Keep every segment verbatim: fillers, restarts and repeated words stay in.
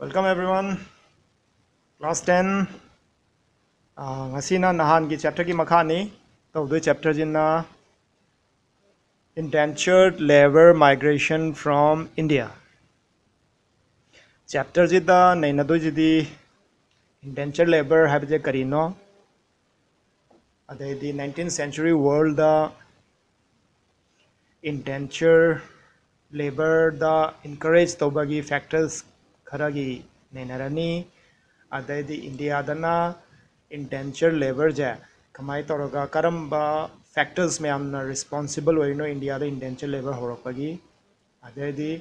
Welcome everyone. Class ten. ꯑꯥ, ꯉꯁꯤꯅ ꯅꯍꯥꯟꯒꯤ chapter ꯒꯤ ꯃꯈꯥꯅꯤ꯫ ꯇꯧꯗꯣꯏ chapter ꯁꯤꯅ Indentured Labour Migration from India. Chapter ꯁꯤꯗ ꯅꯩꯅꯗꯣꯏꯁꯤꯗꯤ indentured labour ꯍꯥꯏꯕꯁꯦ ꯀꯔꯤꯅꯣ, ꯑꯗꯩꯗꯤ nineteenth century world ꯗ indentured labour ꯗ encourage ꯇꯧꯕꯒꯤ factors ꯈꯔꯒꯤ ꯅꯩꯅꯔꯅꯤ꯫ ꯑꯗꯩꯗꯤ ꯏꯟꯗꯤꯌꯥꯗꯅ indentured labour ꯁꯦ ꯀꯃꯥꯏꯅ ꯇꯧꯔꯒ, ꯀꯔꯝꯕ factors ꯃꯌꯥꯝꯅ responsible ꯑꯣꯏꯔꯤꯅꯣ ꯏꯟꯗꯤꯌꯥꯗ indentured labour ꯍꯧꯔꯛꯄꯒꯤ, ꯑꯗꯩꯗꯤ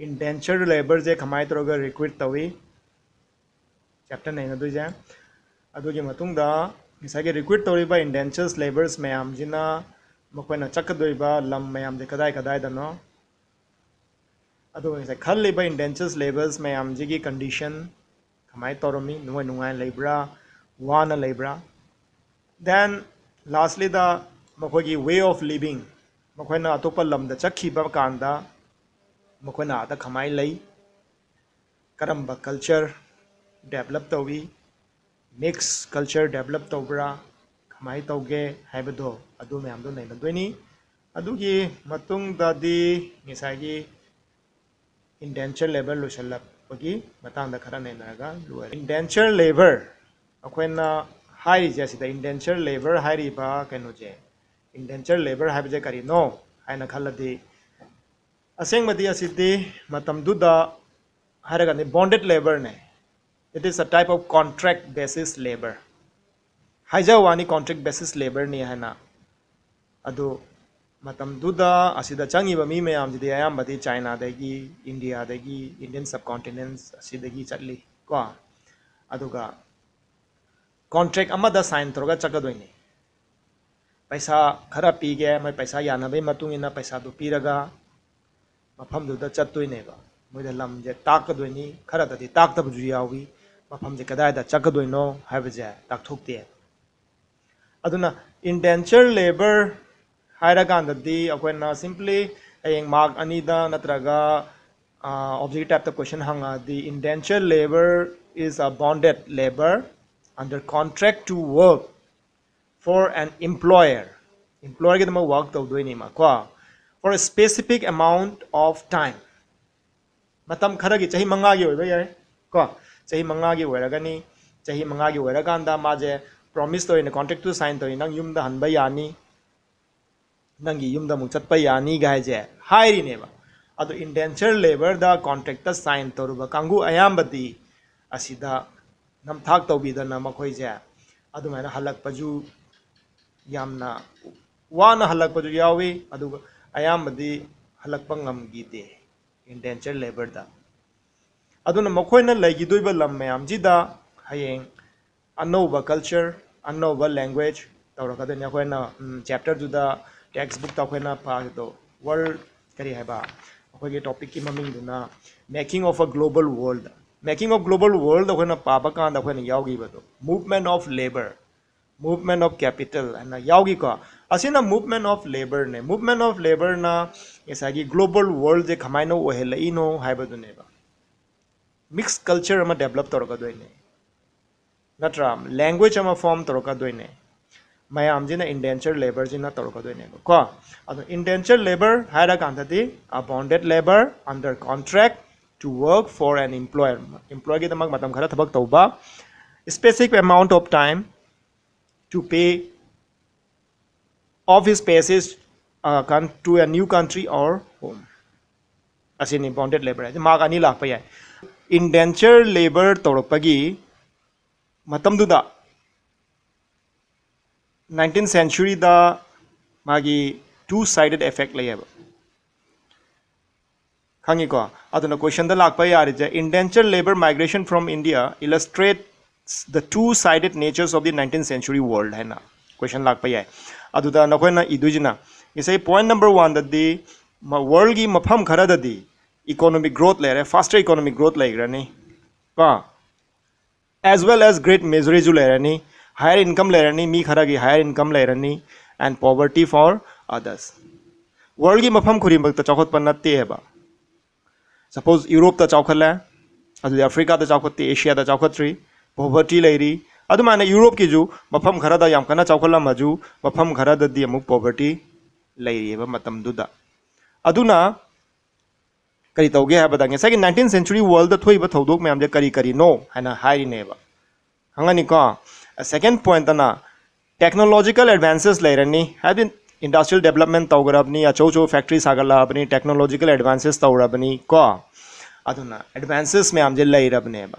indentured labour ꯁꯦ ꯀꯃꯥꯏꯅ ꯇꯧꯔꯒ recruit ꯇꯧꯏ, chapter ꯅꯩꯅꯗꯣꯏꯁꯦ꯫ ꯑꯗꯨꯒꯤ ꯃꯇꯨꯡꯗ ꯉꯁꯥꯏꯒꯤ recruit ꯇꯧꯔꯤꯕ indentured labours ꯃꯌꯥꯝꯁꯤꯅ ꯃꯈꯣꯏꯅ ꯆꯠꯀꯗꯣꯏꯕ ꯂꯝ ꯃꯌꯥꯝꯁꯦ ꯀꯗꯥꯏ ꯀꯗꯥꯏꯗꯅꯣ, ꯑꯗꯨꯒ ꯉꯁꯥꯏ ꯈꯜꯂꯤꯕ indentured labours ꯃꯌꯥꯝꯁꯤꯒꯤ condition ꯀꯃꯥꯏꯅ ꯇꯧꯔꯝꯃꯤ, ꯃꯣꯏ ꯅꯨꯡꯉꯥꯏꯅ ꯂꯩꯕ꯭ꯔꯥ, ꯋꯥꯅ ꯂꯩꯕ꯭ꯔꯥ, then lastly ꯗ ꯃꯈꯣꯏꯒꯤ way of living, ꯃꯈꯣꯏꯅ ꯑꯇꯣꯞꯄ ꯂꯝꯗ ꯆꯠꯈꯤꯕ ꯀꯥꯟꯗ ꯃꯈꯣꯏꯅ ꯑꯥꯗ ꯀꯃꯥꯏꯅ ꯂꯩ, ꯀꯔꯝꯕ culture develop ꯇꯧꯏ, mix culture develop ꯇꯧꯕ꯭ꯔꯥ, ꯀꯃꯥꯏꯅ ꯇꯧꯒꯦ ꯍꯥꯏꯕꯗꯣ, ꯑꯗꯨ ꯃꯌꯥꯝꯗꯣ ꯅꯩꯅꯗꯣꯏꯅꯤ꯫ ꯑꯗꯨꯒꯤ ꯃꯇꯨꯡꯗꯗꯤ ꯉꯁꯥꯏꯒꯤ indentured labour ꯂꯣꯏꯁꯤꯜꯂꯛꯄꯒꯤ ꯃꯇꯥꯡꯗ ꯈꯔ ꯅꯩꯅꯔꯒ ꯂꯣꯏꯔꯦ꯫ Indentured labour ꯑꯩꯈꯣꯏꯅ ꯍꯥꯏꯔꯤꯁꯦ, ꯑꯁꯤꯗ indentured labour ꯍꯥꯏꯔꯤꯕ ꯀꯩꯅꯣꯁꯦ, indentured labour ꯍꯥꯏꯕꯁꯦ ꯀꯔꯤꯅꯣ ꯍꯥꯏꯅ ꯈꯜꯂꯗꯤ, ꯑꯁꯦꯡꯕꯗꯤ ꯑꯁꯤꯗꯤ ꯃꯇꯝꯗꯨꯗ ꯍꯥꯏꯔꯒꯗꯤ bonded labour ꯅꯦ꯫ It is a type of contract basis labour. ꯍꯥꯏꯖꯕ ꯋꯥꯅꯤ, contract basis labour ꯅꯤ ꯍꯥꯏꯅ꯫ ꯑꯗꯨ ꯃꯇꯝꯗꯨꯗ ꯑꯁꯤꯗ ꯆꯪꯉꯤꯕ ꯃꯤ ꯃꯌꯥꯝꯁꯤꯗꯤ ꯑꯌꯥꯝꯕꯗꯤ ꯆꯥꯏꯅꯥꯗꯒꯤ, ꯏꯟꯗꯤꯌꯥꯗꯒꯤ, Indian subcontinent ꯑꯁꯤꯗꯒꯤ ꯆꯠꯂꯤ ꯀꯣ꯫ ꯑꯗꯨꯒ contract ꯑꯃꯗ sign ꯇꯧꯔꯒ ꯆꯠꯀꯗꯣꯏꯅꯤ꯫ ꯄꯩꯁꯥ ꯈꯔ ꯄꯤꯒꯦ, ꯃꯣꯏ ꯄꯩꯁꯥ ꯌꯥꯅꯕꯒꯤ ꯃꯇꯨꯡ ꯏꯟꯅ ꯄꯩꯁꯥꯗꯨ ꯄꯤꯔꯒ ꯃꯐꯝꯗꯨꯗ ꯆꯠꯇꯣꯏꯅꯦꯕ꯫ ꯃꯣꯏꯗ ꯂꯝꯁꯦ ꯇꯥꯛꯀꯗꯣꯏꯅꯤ, ꯈꯔꯗꯗꯤ ꯇꯥꯛꯇꯕꯁꯨ ꯌꯥꯎꯏ꯫ ꯃꯐꯝꯁꯦ ꯀꯗꯥꯏꯗ ꯆꯠꯀꯗꯣꯏꯅꯣ ꯍꯥꯏꯕꯁꯦ ꯇꯥꯛꯊꯣꯛꯇꯦ꯫ ꯑꯗꯨꯅ indentured labour ꯍꯥꯏꯔꯀꯥꯟꯗꯗꯤ ꯑꯩꯈꯣꯏꯅ simply ꯍꯌꯦꯡ mark ꯑꯅꯤꯗ ꯅꯠꯇ꯭ꯔꯒ ꯑꯣꯞꯖꯦꯛꯀꯤ ꯇꯥꯏꯞꯇ ꯀꯣꯏꯁꯟ ꯍꯪꯉꯛꯑꯗꯤ, indentured labor is a bonded labor under contract to work for an employer. Employerꯒꯤꯗꯃꯛ ꯋꯥꯔꯛ ꯇꯧꯗꯣꯏꯅꯤ ꯃꯥ ꯀꯣ, for a specific amount of time. ꯃꯇꯝ ꯈꯔꯒꯤ, ꯆꯍꯤ ꯃꯉꯥꯒꯤ ꯑꯣꯏꯕ ꯌꯥꯏ ꯀꯣ, ꯆꯍꯤ ꯃꯉꯥꯒꯤ ꯑꯣꯏꯔꯒꯅꯤ꯫ ꯆꯍꯤ ꯃꯉꯥꯒꯤ ꯑꯣꯏꯔꯀꯥꯟꯗ ꯃꯥꯁꯦ ꯄ꯭ꯔꯣꯃꯤꯁ ꯇꯧꯔꯤꯅꯦ, ꯀꯣꯟꯇ꯭ꯔꯦꯛꯇꯨ ꯁꯥꯏꯟ ꯇꯧꯔꯤ, ꯅꯪ ꯌꯨꯝꯗ ꯍꯟꯕ ꯌꯥꯅꯤ, ꯅꯪꯒꯤ ꯌꯨꯝꯗ ꯑꯃꯨꯛ ꯆꯠꯄ ꯌꯥꯅꯤꯒ ꯍꯥꯏꯁꯦ ꯍꯥꯏꯔꯤꯅꯦꯕ꯫ ꯑꯗꯣ indentured labourꯗ ꯀꯣꯟꯇ꯭ꯔꯦꯛꯇ ꯁꯥꯏꯟ ꯇꯧꯔꯨꯕ ꯀꯥꯡꯕꯨ ꯑꯌꯥꯝꯕꯗꯤ ꯑꯁꯤꯗ ꯅꯝꯊꯥꯛ ꯇꯧꯕꯤꯗꯅ ꯃꯈꯣꯏꯁꯦ ꯑꯗꯨꯃꯥꯏꯅ ꯍꯜꯂꯛꯄꯁꯨ ꯌꯥꯝꯅ ꯋꯥꯅ ꯍꯜꯂꯛꯄꯁꯨ ꯌꯥꯎꯏ, ꯑꯗꯨꯒ ꯑꯌꯥꯝꯕꯗꯤ ꯍꯜꯂꯛꯄ ꯉꯝꯈꯤꯗꯦ indentured labourꯗ꯫ ꯑꯗꯨꯅ ꯃꯈꯣꯏꯅ ꯂꯩꯈꯤꯗꯣꯏꯕ ꯂꯝ ꯃꯌꯥꯝꯁꯤꯗ ꯍꯌꯦꯡ ꯑꯅꯧꯕ culture, ꯑꯅꯧꯕ language ꯇꯧꯔꯛꯀꯗꯣꯏꯅꯤ꯫ ꯑꯩꯈꯣꯏꯅ ꯆꯦꯞꯇꯔꯗꯨꯗ, ꯇꯦꯛꯁ ꯕꯨꯛꯇ ꯑꯩꯈꯣꯏꯅ ꯄꯥꯈꯤꯗꯣ, ꯋꯥꯔꯜ ꯀꯔꯤ ꯍꯥꯏꯕ, ꯑꯩꯈꯣꯏꯒꯤ ꯇꯣꯄꯤꯛꯀꯤ ꯃꯃꯤꯡꯗꯨꯅ making of a global world꯫ Making of global world ꯑꯩꯈꯣꯏꯅ ꯄꯥꯕ ꯀꯥꯟꯗ ꯑꯩꯈꯣꯏꯅ ꯌꯥꯎꯈꯤꯕꯗꯣ, movement of labour, movement of capital ꯍꯥꯏꯅ ꯌꯥꯎꯈꯤꯀꯣ꯫ ꯑꯁꯤꯅ movement of labourꯅꯦ꯫ Movement of labourꯅ ꯉꯁꯥꯏꯒꯤ global worldꯁꯦ ꯀꯃꯥꯏꯅ ꯑꯣꯏꯍꯜꯂꯛꯏꯅꯣ ꯍꯥꯏꯕꯗꯨꯅꯦꯕ꯫ Mixed culture ꯑꯃ develop ꯇꯧꯔꯛꯀꯗꯣꯏꯅꯦ, ꯅꯠꯇ꯭ꯔꯥ? Language ꯑꯃ form ꯇꯧꯔꯛꯀꯗꯣꯏꯅꯦ, ꯃꯌꯥꯝꯁꯤꯅ indentured labourꯁꯤꯅ ꯇꯧꯔꯛꯀꯗꯣꯏꯅꯦꯕ ꯀꯣ꯫ ꯑꯗꯣ indentured labour ꯍꯥꯏꯔꯀꯥꯟꯗꯗꯤ a bonded labour under contract to work for an employer, employerꯒꯤꯗꯃꯛ ꯃꯇꯝ ꯈꯔ ꯊꯕꯛ ꯇꯧꯕ, specific amount of time to pay of his passage uh, con- to a new country or home꯫ ꯑꯁꯤꯅꯤ bonded labour ꯍꯥꯏꯁꯦ꯫ Mark ꯑꯅꯤ ꯂꯥꯛꯄ ꯌꯥꯏ꯫ Indentured labour ꯇꯧꯔꯛꯄꯒꯤ ꯃꯇꯝꯗꯨꯗ nineteenth centuryꯗ ꯃꯥꯒꯤ two sided effect ꯂꯩꯌꯦꯕ, ꯈꯪꯉꯤꯀꯣ? ꯑꯗꯨꯅ ꯀꯣꯏꯁꯟꯗ ꯂꯥꯛꯄ ꯌꯥꯔꯤꯁꯦ, indentured labour migration from India illustrates the two sided natures of the nineteenth century world ꯍꯥꯏꯅ ꯀꯣꯏꯁꯟ ꯂꯥꯛꯄ ꯌꯥꯏ꯫ ꯑꯗꯨꯗ ꯅꯈꯣꯏꯅ ꯏꯗꯣꯏꯁꯤꯅ, ꯉꯁꯥꯏ point number oneꯗꯗꯤ ꯋꯥꯔꯜꯒꯤ ꯃꯐꯝ ꯈꯔꯗꯗꯤ economic growth ꯂꯩꯔꯦ, faster economic growth ꯂꯩꯈ꯭ꯔꯅꯤ ꯀꯣ, as well as great miseryꯁꯨ ꯂꯩꯔꯅꯤ, higher income ꯂꯩꯔꯅꯤ, ꯃꯤ ꯈꯔꯒꯤ higher income ꯂꯩꯔꯅꯤ, and poverty for others꯫ ꯋꯥꯔꯜꯒꯤ ꯃꯐꯝ ꯈꯨꯗꯤꯡꯃꯛꯇ ꯆꯥꯎꯈꯠꯄ ꯅꯠꯇꯦꯕ꯫ Suppose ꯌꯨꯔꯣꯞꯇ ꯆꯥꯎꯈꯠꯂꯦ, ꯑꯗꯨꯗꯤ ꯑꯐ꯭ꯔꯤꯀꯥꯗ ꯆꯥꯎꯈꯠꯇꯦ, ꯑꯦꯁꯤꯌꯥꯗ ꯆꯥꯎꯈꯠꯇ꯭ꯔꯤ, poverty ꯂꯩꯔꯤ꯫ ꯑꯗꯨꯃꯥꯏꯅ ꯌꯨꯔꯣꯞꯀꯤꯁꯨ ꯃꯐꯝ ꯈꯔꯗ ꯌꯥꯝ ꯀꯟꯅ ꯆꯥꯎꯈꯠꯂꯝꯃꯁꯨ ꯃꯐꯝ ꯈꯔꯗꯗꯤ ꯑꯃꯨꯛ poverty ꯂꯩꯔꯤꯑꯕ ꯃꯇꯝꯗꯨꯗ꯫ ꯑꯗꯨꯅ ꯀꯔꯤ ꯇꯧꯒꯦ ꯍꯥꯏꯕꯗ ꯉꯁꯥꯏꯒꯤ nineteenth century worldꯗ ꯊꯣꯛꯏꯕ ꯊꯧꯗꯣꯛ ꯃꯌꯥꯝꯁꯦ ꯀꯔꯤ ꯀꯔꯤꯅꯣ ꯍꯥꯏꯅ ꯍꯥꯏꯔꯤꯅꯦꯕ꯫ ꯈꯪꯉꯅꯤꯀꯣ? Second pointꯇꯅ technological advances ꯂꯩꯔꯅꯤ, ꯍꯥꯏꯕꯗꯤ industrial development ꯇꯧꯈ꯭ꯔꯕꯅꯤ, ꯑꯆꯧ ꯑꯆꯧꯕ factory ꯁꯥꯒꯠꯂꯛꯑꯕꯅꯤ, technological advances ꯇꯧꯔꯕꯅꯤ ꯀꯣ꯫ ꯑꯗꯨꯅ advances ꯃꯌꯥꯝꯁꯦ ꯂꯩꯔꯕꯅꯦꯕ꯫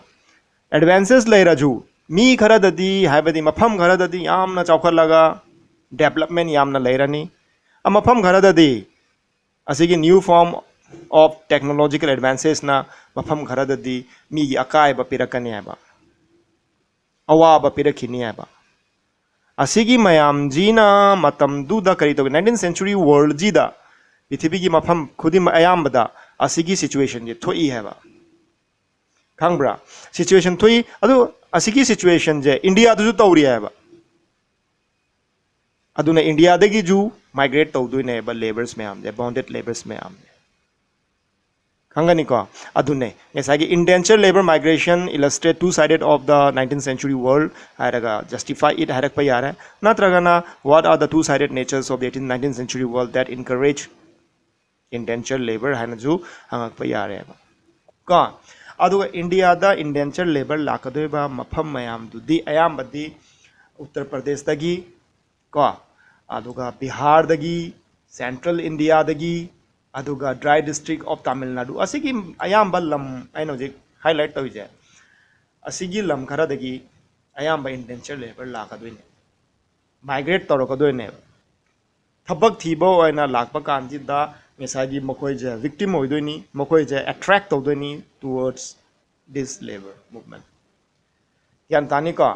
Advances ꯂꯩꯔꯁꯨ ꯃꯤ ꯈꯔꯗꯗꯤ, ꯍꯥꯏꯕꯗꯤ ꯃꯐꯝ ꯈꯔꯗꯗꯤ ꯌꯥꯝꯅ ꯆꯥꯎꯈꯠꯂꯒ development ꯌꯥꯝꯅ ꯂꯩꯔꯅꯤ, ꯃꯐꯝ ꯈꯔꯗꯗꯤ ꯑꯁꯤꯒꯤ new form of technological advancesꯅ ꯃꯐꯝ ꯈꯔꯗꯗꯤ ꯃꯤꯒꯤ ꯑꯀꯥꯏꯕ ꯄꯤꯔꯛꯀꯅꯤ ꯍꯥꯏꯕ, ꯑꯋꯥꯕ ꯄꯤꯔꯛꯈꯤꯅꯤ ꯍꯥꯏꯕ꯫ ꯑꯁꯤꯒꯤ ꯃꯌꯥꯝꯁꯤꯅ ꯃꯇꯝꯗꯨꯗ ꯀꯔꯤ ꯇꯧꯒꯦ? Nineteenth century worldꯁꯤꯗ ꯄ꯭ꯔꯤꯊꯤꯕꯤꯒꯤ ꯃꯐꯝ ꯈꯨꯗꯤꯡꯃꯛ ꯑꯌꯥꯝꯕꯗ ꯑꯁꯤꯒꯤ situationꯁꯦ ꯊꯣꯛꯏ ꯍꯥꯏꯕ꯫ ꯈꯪꯕ꯭ꯔꯥ? Situation ꯊꯣꯛꯏ꯫ ꯑꯗꯨ ꯑꯁꯤꯒꯤ situationꯁꯦ ꯏꯟꯗꯤꯌꯥꯗꯁꯨ ꯇꯧꯔꯤ ꯍꯥꯏꯕ꯫ ꯑꯗꯨꯅ ꯏꯟꯗꯤꯌꯥꯗꯒꯤꯁꯨ migrate ꯇꯧꯗꯣꯏꯅꯦꯕ labours ꯃꯌꯥꯝꯁꯦ, bonded labours ꯃꯌꯥꯝꯁꯦ꯫ ꯈꯪꯒꯅꯤꯀꯣ? ꯑꯗꯨꯅꯦ ꯉꯁꯥꯏꯒꯤ indentured labour migration illustrate two sided of the nineteenth century world ꯍꯥꯏꯔꯒ justify it ꯍꯥꯏꯔꯛꯄ ꯌꯥꯔꯦ꯫ ꯅꯠꯇ꯭ꯔꯒꯅ what are the two sided natures of the eighteen nineteenth century world that encourage indentured labour ꯍꯥꯏꯅꯁꯨ ꯍꯪꯉꯛꯄ ꯌꯥꯔꯦꯕ ꯀꯣ꯫ ꯑꯗꯨꯒ ꯏꯟꯗꯤꯌꯥꯗ indentured labour ꯂꯥꯛꯀꯗꯣꯏꯕ ꯃꯐꯝ ꯃꯌꯥꯝꯗꯨꯗꯤ ꯑꯌꯥꯝꯕꯗꯤ ꯎꯠꯇꯔ ꯄ꯭ꯔꯗꯦꯁꯇꯒꯤ ꯀꯣ, ꯑꯗꯨꯒ ꯕꯤꯍꯥꯔꯗꯒꯤ, central ꯏꯟꯗꯤꯌꯥꯗꯒꯤ, ꯑꯗꯨꯒ dry district of Tamil Nadu, ꯑꯁꯤꯒꯤ ꯑꯌꯥꯝꯕ ꯂꯝ ꯑꯩꯅ ꯍꯧꯖꯤꯛ highlight ꯇꯧꯔꯤꯁꯦ, ꯑꯁꯤꯒꯤ ꯂꯝ ꯈꯔꯗꯒꯤ ꯑꯌꯥꯝꯕ indentured labour ꯂꯥꯛꯀꯗꯣꯏꯅꯦ, migrate ꯇꯧꯔꯛꯀꯗꯣꯏꯅꯦꯕ꯫ ꯊꯕꯛ ꯊꯤꯕ ꯑꯣꯏꯅ ꯂꯥꯛꯄ ꯀꯥꯟꯁꯤꯗ ꯉꯁꯥꯏꯒꯤ ꯃꯈꯣꯏꯁꯦ victim ꯑꯣꯏꯗꯣꯏꯅꯤ, ꯃꯈꯣꯏꯁꯦ attract ꯇꯧꯗꯣꯏꯅꯤ towards this labour movement꯫ ꯒ꯭ꯌꯥꯟ ꯇꯥꯅꯤꯀꯣ?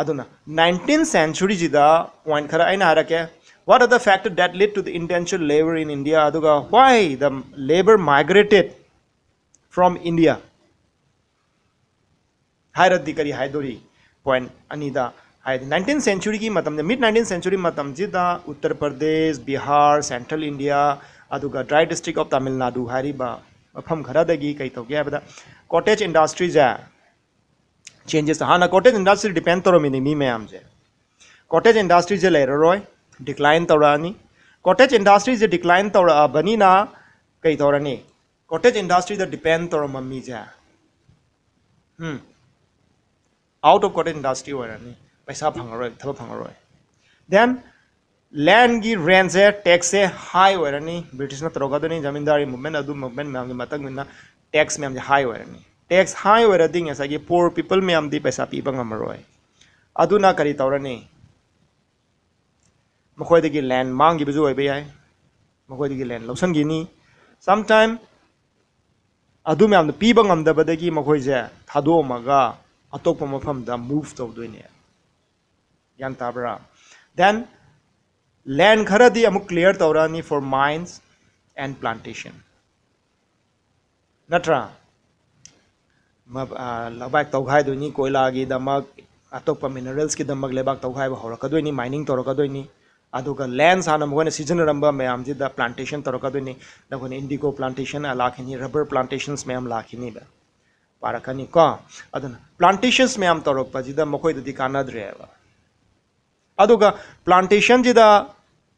ꯑꯗꯨꯅ nineteenth centuryꯁꯤꯗ point ꯈꯔ ꯑꯩꯅ ꯍꯥꯏꯔꯛꯀꯦ꯫ What are the factors that lead to the indentured labour in India? ꯑꯗꯨꯒ why the labour migrated from India? ꯍꯥꯏꯔꯗꯤ ꯀꯔꯤ ꯍꯥꯏꯗꯣꯔꯤ? Point ꯑꯅꯤꯗ ꯍꯥꯏꯗꯤ nineteenth centuryꯒꯤ ꯃꯇꯝꯗ, mid nineteenth century ꯃꯇꯝꯁꯤꯗ ꯎꯠꯇꯔ ꯄ꯭ꯔꯗꯦꯁ, ꯕꯤꯍꯥꯔ, central ꯏꯟꯗꯤꯌꯥ, ꯑꯗꯨꯒ dry district of Tamil Nadu ꯍꯥꯏꯔꯤꯕ ꯃꯐꯝ ꯈꯔꯗꯒꯤ ꯀꯩ ꯇꯧꯒꯦ ꯍꯥꯏꯕꯗ, cottage industryꯁꯦ changes, ꯍꯥꯟꯅ cottage industry depend ꯇꯧꯔꯝꯃꯤꯅꯤ ꯃꯤ ꯃꯌꯥꯝꯁꯦ꯫ Cottage industryꯁꯦ ꯂꯩꯔꯔꯣꯏ, decline ꯇꯧꯔꯛꯑꯅꯤ꯫ Cottage industryꯁꯦ decline ꯇꯧꯔꯛꯑꯕꯅꯤꯅ ꯀꯩ ꯇꯧꯔꯅꯤ? Cottage industryꯗ depend ꯇꯧꯔꯝꯕ ꯃꯤꯁꯦ, ꯎꯝ, out of cottage industry ꯑꯣꯏꯔꯅꯤ, ꯄꯩꯁꯥ ꯐꯪꯉꯔꯣꯏ, ꯊꯕꯛ ꯐꯪꯉꯔꯣꯏ꯫ Then landꯒꯤ rentꯁꯦ, taxꯁꯦ high ꯑꯣꯏꯔꯅꯤ, Britishꯅ ꯇꯧꯔꯛꯀꯗꯣꯏꯅꯤ, ꯖꯃꯤꯟꯗꯥꯔꯤ movement, ꯑꯗꯨ movement ꯃꯌꯥꯝꯒꯤ ꯃꯇꯨꯡ ꯏꯟꯅ tax ꯃꯌꯥꯝꯁꯦ high ꯑꯣꯏꯔꯅꯤ꯫ Tax high ꯑꯣꯏꯔꯗꯤ ꯉꯁꯥꯏꯒꯤ poor people ꯃꯌꯥꯝꯗꯤ ꯄꯩꯁꯥ ꯄꯤꯕ ꯉꯝꯃꯔꯣꯏ꯫ ꯑꯗꯨꯅ ꯀꯔꯤ ꯇꯧꯔꯅꯤ? ꯃꯈꯣꯏꯗꯒꯤ land ꯃꯥꯡꯈꯤꯕꯁꯨ ꯑꯣꯏꯕ ꯌꯥꯏ, ꯃꯈꯣꯏꯗꯒꯤ land ꯂꯧꯁꯤꯟꯈꯤꯅꯤ꯫ Sometime ꯑꯗꯨ ꯃꯌꯥꯝꯗꯣ ꯄꯤꯕ ꯉꯝꯗꯕꯗꯒꯤ ꯃꯈꯣꯏꯁꯦ ꯊꯥꯗꯣꯛꯑꯝꯃꯒ ꯑꯇꯣꯞꯄ ꯃꯐꯝꯗ move ꯇꯧꯗꯣꯏꯅꯦ꯫ ꯒ꯭ꯌꯥꯟ ꯇꯥꯕ꯭ꯔꯥ? Then land ꯈꯔꯗꯤ ꯑꯃꯨꯛ clear ꯇꯧꯔꯛꯑꯅꯤ for mines and plantation, ꯅꯠꯇ꯭ꯔꯥ? ꯃ-, ꯑ, ꯂꯩꯕꯥꯛ ꯇꯧꯈꯥꯏꯗꯣꯏꯅꯤ, ꯀꯣꯏꯂꯥꯒꯤꯗꯃꯛ, ꯑꯇꯣꯞꯄ mineralsꯀꯤꯗꯃꯛ ꯂꯩꯕꯥꯛ ꯇꯧꯈꯥꯏꯕ ꯍꯧꯔꯛꯀꯗꯣꯏꯅꯤ, mining ꯇꯧꯔꯛꯀꯗꯣꯏꯅꯤ꯫ ꯑꯗꯨꯒ land ꯍꯥꯟꯅ ꯃꯈꯣꯏꯅ ꯁꯤꯖꯤꯟꯅꯔꯝꯕ ꯃꯌꯥꯝꯁꯤꯗ plantation ꯇꯧꯔꯛꯀꯗꯣꯏꯅꯤ꯫ ꯅꯈꯣꯏꯅ indigo plantation ꯂꯥꯛꯈꯤꯅꯤ, rubber plantations ꯃꯌꯥꯝ ꯂꯥꯛꯈꯤꯅꯤꯕ, ꯄꯥꯔꯛꯀꯅꯤꯀꯣ꯫ ꯑꯗꯨꯅ plantations ꯃꯌꯥꯝ ꯇꯧꯔꯛꯄꯁꯤꯗ ꯃꯈꯣꯏꯗꯗꯤ ꯀꯥꯟꯅꯗ꯭ꯔꯦꯕ꯫ ꯑꯗꯨꯒ plantationꯁꯤꯗ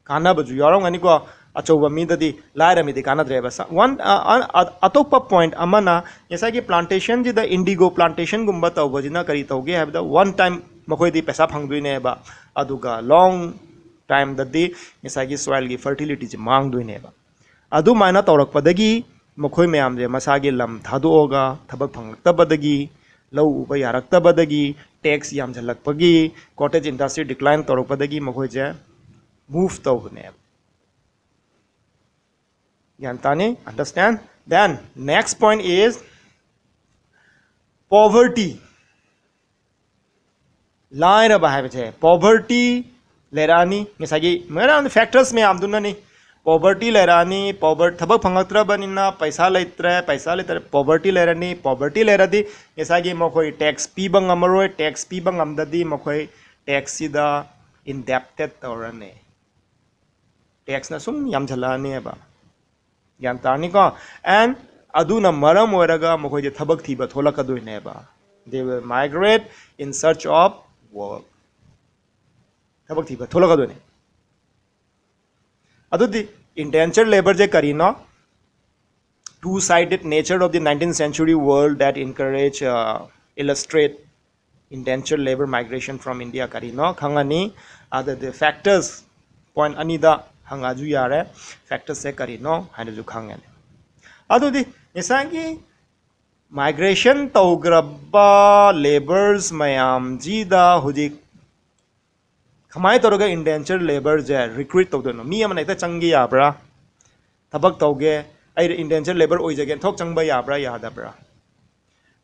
ꯀꯥꯟꯅꯕꯁꯨ ꯌꯥꯎꯔꯝꯒꯅꯤꯀꯣ, ꯑꯆꯧꯕ ꯃꯤꯗꯗꯤ, ꯂꯥꯏꯔ ꯃꯤꯗꯤ ꯀꯥꯟꯅꯗ꯭ꯔꯦꯕ꯫ ꯁ-, one, ꯑ, ꯑ, ꯑ, ꯑꯇꯣꯞꯄ point ꯑꯃꯅ, ꯉꯁꯥꯏꯒꯤ plantationꯁꯤꯗ indigo plantationꯒꯨꯝꯕ ꯇꯧꯕꯁꯤꯅ ꯀꯔꯤ ꯇꯧꯒꯦ ꯍꯥꯏꯕꯗ, one time ꯃꯈꯣꯏꯗꯤ ꯄꯩꯁꯥ ꯐꯪꯗꯣꯏꯅꯦꯕ, ꯑꯗꯨꯒ long timeꯗꯗꯤ ꯉꯁꯥꯏꯒꯤ soilꯒꯤ fertilityꯁꯦ ꯃꯥꯡꯗꯣꯏꯅꯦꯕ꯫ ꯑꯗꯨꯃꯥꯏꯅ ꯇꯧꯔꯛꯄꯗꯒꯤ ꯃꯈꯣꯏ ꯃꯌꯥꯝꯁꯦ ꯃꯁꯥꯒꯤ ꯂꯝ ꯊꯥꯗꯣꯛꯑꯒ ꯊꯕꯛ ꯐꯪꯂꯛꯇꯕꯗꯒꯤ, ꯂꯧ ꯎꯕ ꯌꯥꯔꯛꯇꯕꯗꯒꯤ, tax ꯌꯥꯝꯁꯤꯜꯂꯛꯄꯒꯤ, cottage industry decline ꯇꯧꯔꯛꯄꯗꯒꯤ ꯃꯈꯣꯏꯁꯦ move ꯇꯧꯕꯅꯦꯕ꯫ ꯒ꯭ꯌꯥꯟ ꯇꯥꯅꯤ? Understand? Then next point is poverty. ꯂꯥꯏꯔꯕ ꯍꯥꯏꯕꯁꯦ, poverty ꯂꯩꯔꯛꯑꯅꯤ꯫ ꯉꯁꯥꯏꯒꯤ ꯃꯌꯥꯝ factors ꯃꯌꯥꯝꯗꯨꯅꯅꯤ꯫ Poverty ꯂꯩꯔꯛꯑꯅꯤ, pover-, ꯊꯕꯛ ꯐꯪꯉꯛꯇ꯭ꯔꯕꯅꯤꯅ ꯄꯩꯁꯥ ꯂꯩꯇ꯭ꯔꯦ, ꯄꯩꯁꯥ ꯂꯩꯇ꯭ꯔꯦ, poverty ꯂꯩꯔꯅꯤ꯫ Poverty ꯂꯩꯔꯗꯤ ꯉꯁꯥꯏꯒꯤ ꯃꯈꯣꯏ tax ꯄꯤꯕ ꯉꯝꯃꯔꯣꯏ, tax ꯄꯤꯕ ꯉꯝꯗꯗꯤ ꯃꯈꯣꯏ taxꯁꯤꯗ indebted ꯇꯧꯔꯅꯤ꯫ Taxꯅ ꯁꯨꯝ ꯌꯥꯝꯁꯤꯜꯂꯛꯑꯅꯦꯕ꯫ ꯒ꯭ꯌꯥꯟ ꯇꯥꯔꯅꯤꯀꯣ? And ꯑꯗꯨꯅ ꯃꯔꯝ ꯑꯣꯏꯔꯒ ꯃꯈꯣꯏꯁꯦ ꯊꯕꯛ ꯊꯤꯕ ꯊꯣꯛꯂꯛꯀꯗꯣꯏꯅꯦꯕ. They will migrate in search of work. ꯊꯕꯛ ꯊꯤꯕ ꯊꯣꯛꯂꯛꯀꯗꯣꯏꯅꯦ. ꯑꯗꯨꯗꯤ indentured labourꯁꯦ ꯀꯔꯤꯅꯣ? Two-sided nature of the nineteenth century world that encourage, uh, illustrate indentured labour migration from India ꯀꯔꯤꯅꯣ ꯈꯪꯉꯅꯤ. ꯑꯗꯨꯗꯤ factors, point ꯑꯅꯤꯗ ꯍꯪꯉꯛꯑꯁꯨ ꯌꯥꯔꯦ, factorsꯁꯦ ꯀꯔꯤꯅꯣ ꯍꯥꯏꯅꯁꯨ ꯈꯪꯉꯅꯤ. ꯑꯗꯨꯗꯤ ꯉꯁꯥꯏꯒꯤ migration ꯇꯧꯈ꯭ꯔꯕ labours ꯃꯌꯥꯝꯁꯤꯗ ꯍꯧꯖꯤꯛ ꯀꯃꯥꯏꯅ ꯇꯧꯔꯒ indentured labourꯁꯦ recruit ꯇꯧꯗꯣꯏꯅꯣ? ꯃꯤ ꯑꯃꯅ ꯍꯦꯛꯇ ꯆꯪꯒꯦ ꯌꯥꯕ꯭ꯔꯥ? ꯊꯕꯛ ꯇꯧꯒꯦ, ꯑꯩ indentured labour ꯑꯣꯏꯖꯒꯦꯅ ꯊꯣꯛ ꯆꯪꯕ ꯌꯥꯕ꯭ꯔꯥ, ꯌꯥꯗꯕ꯭ꯔꯥ?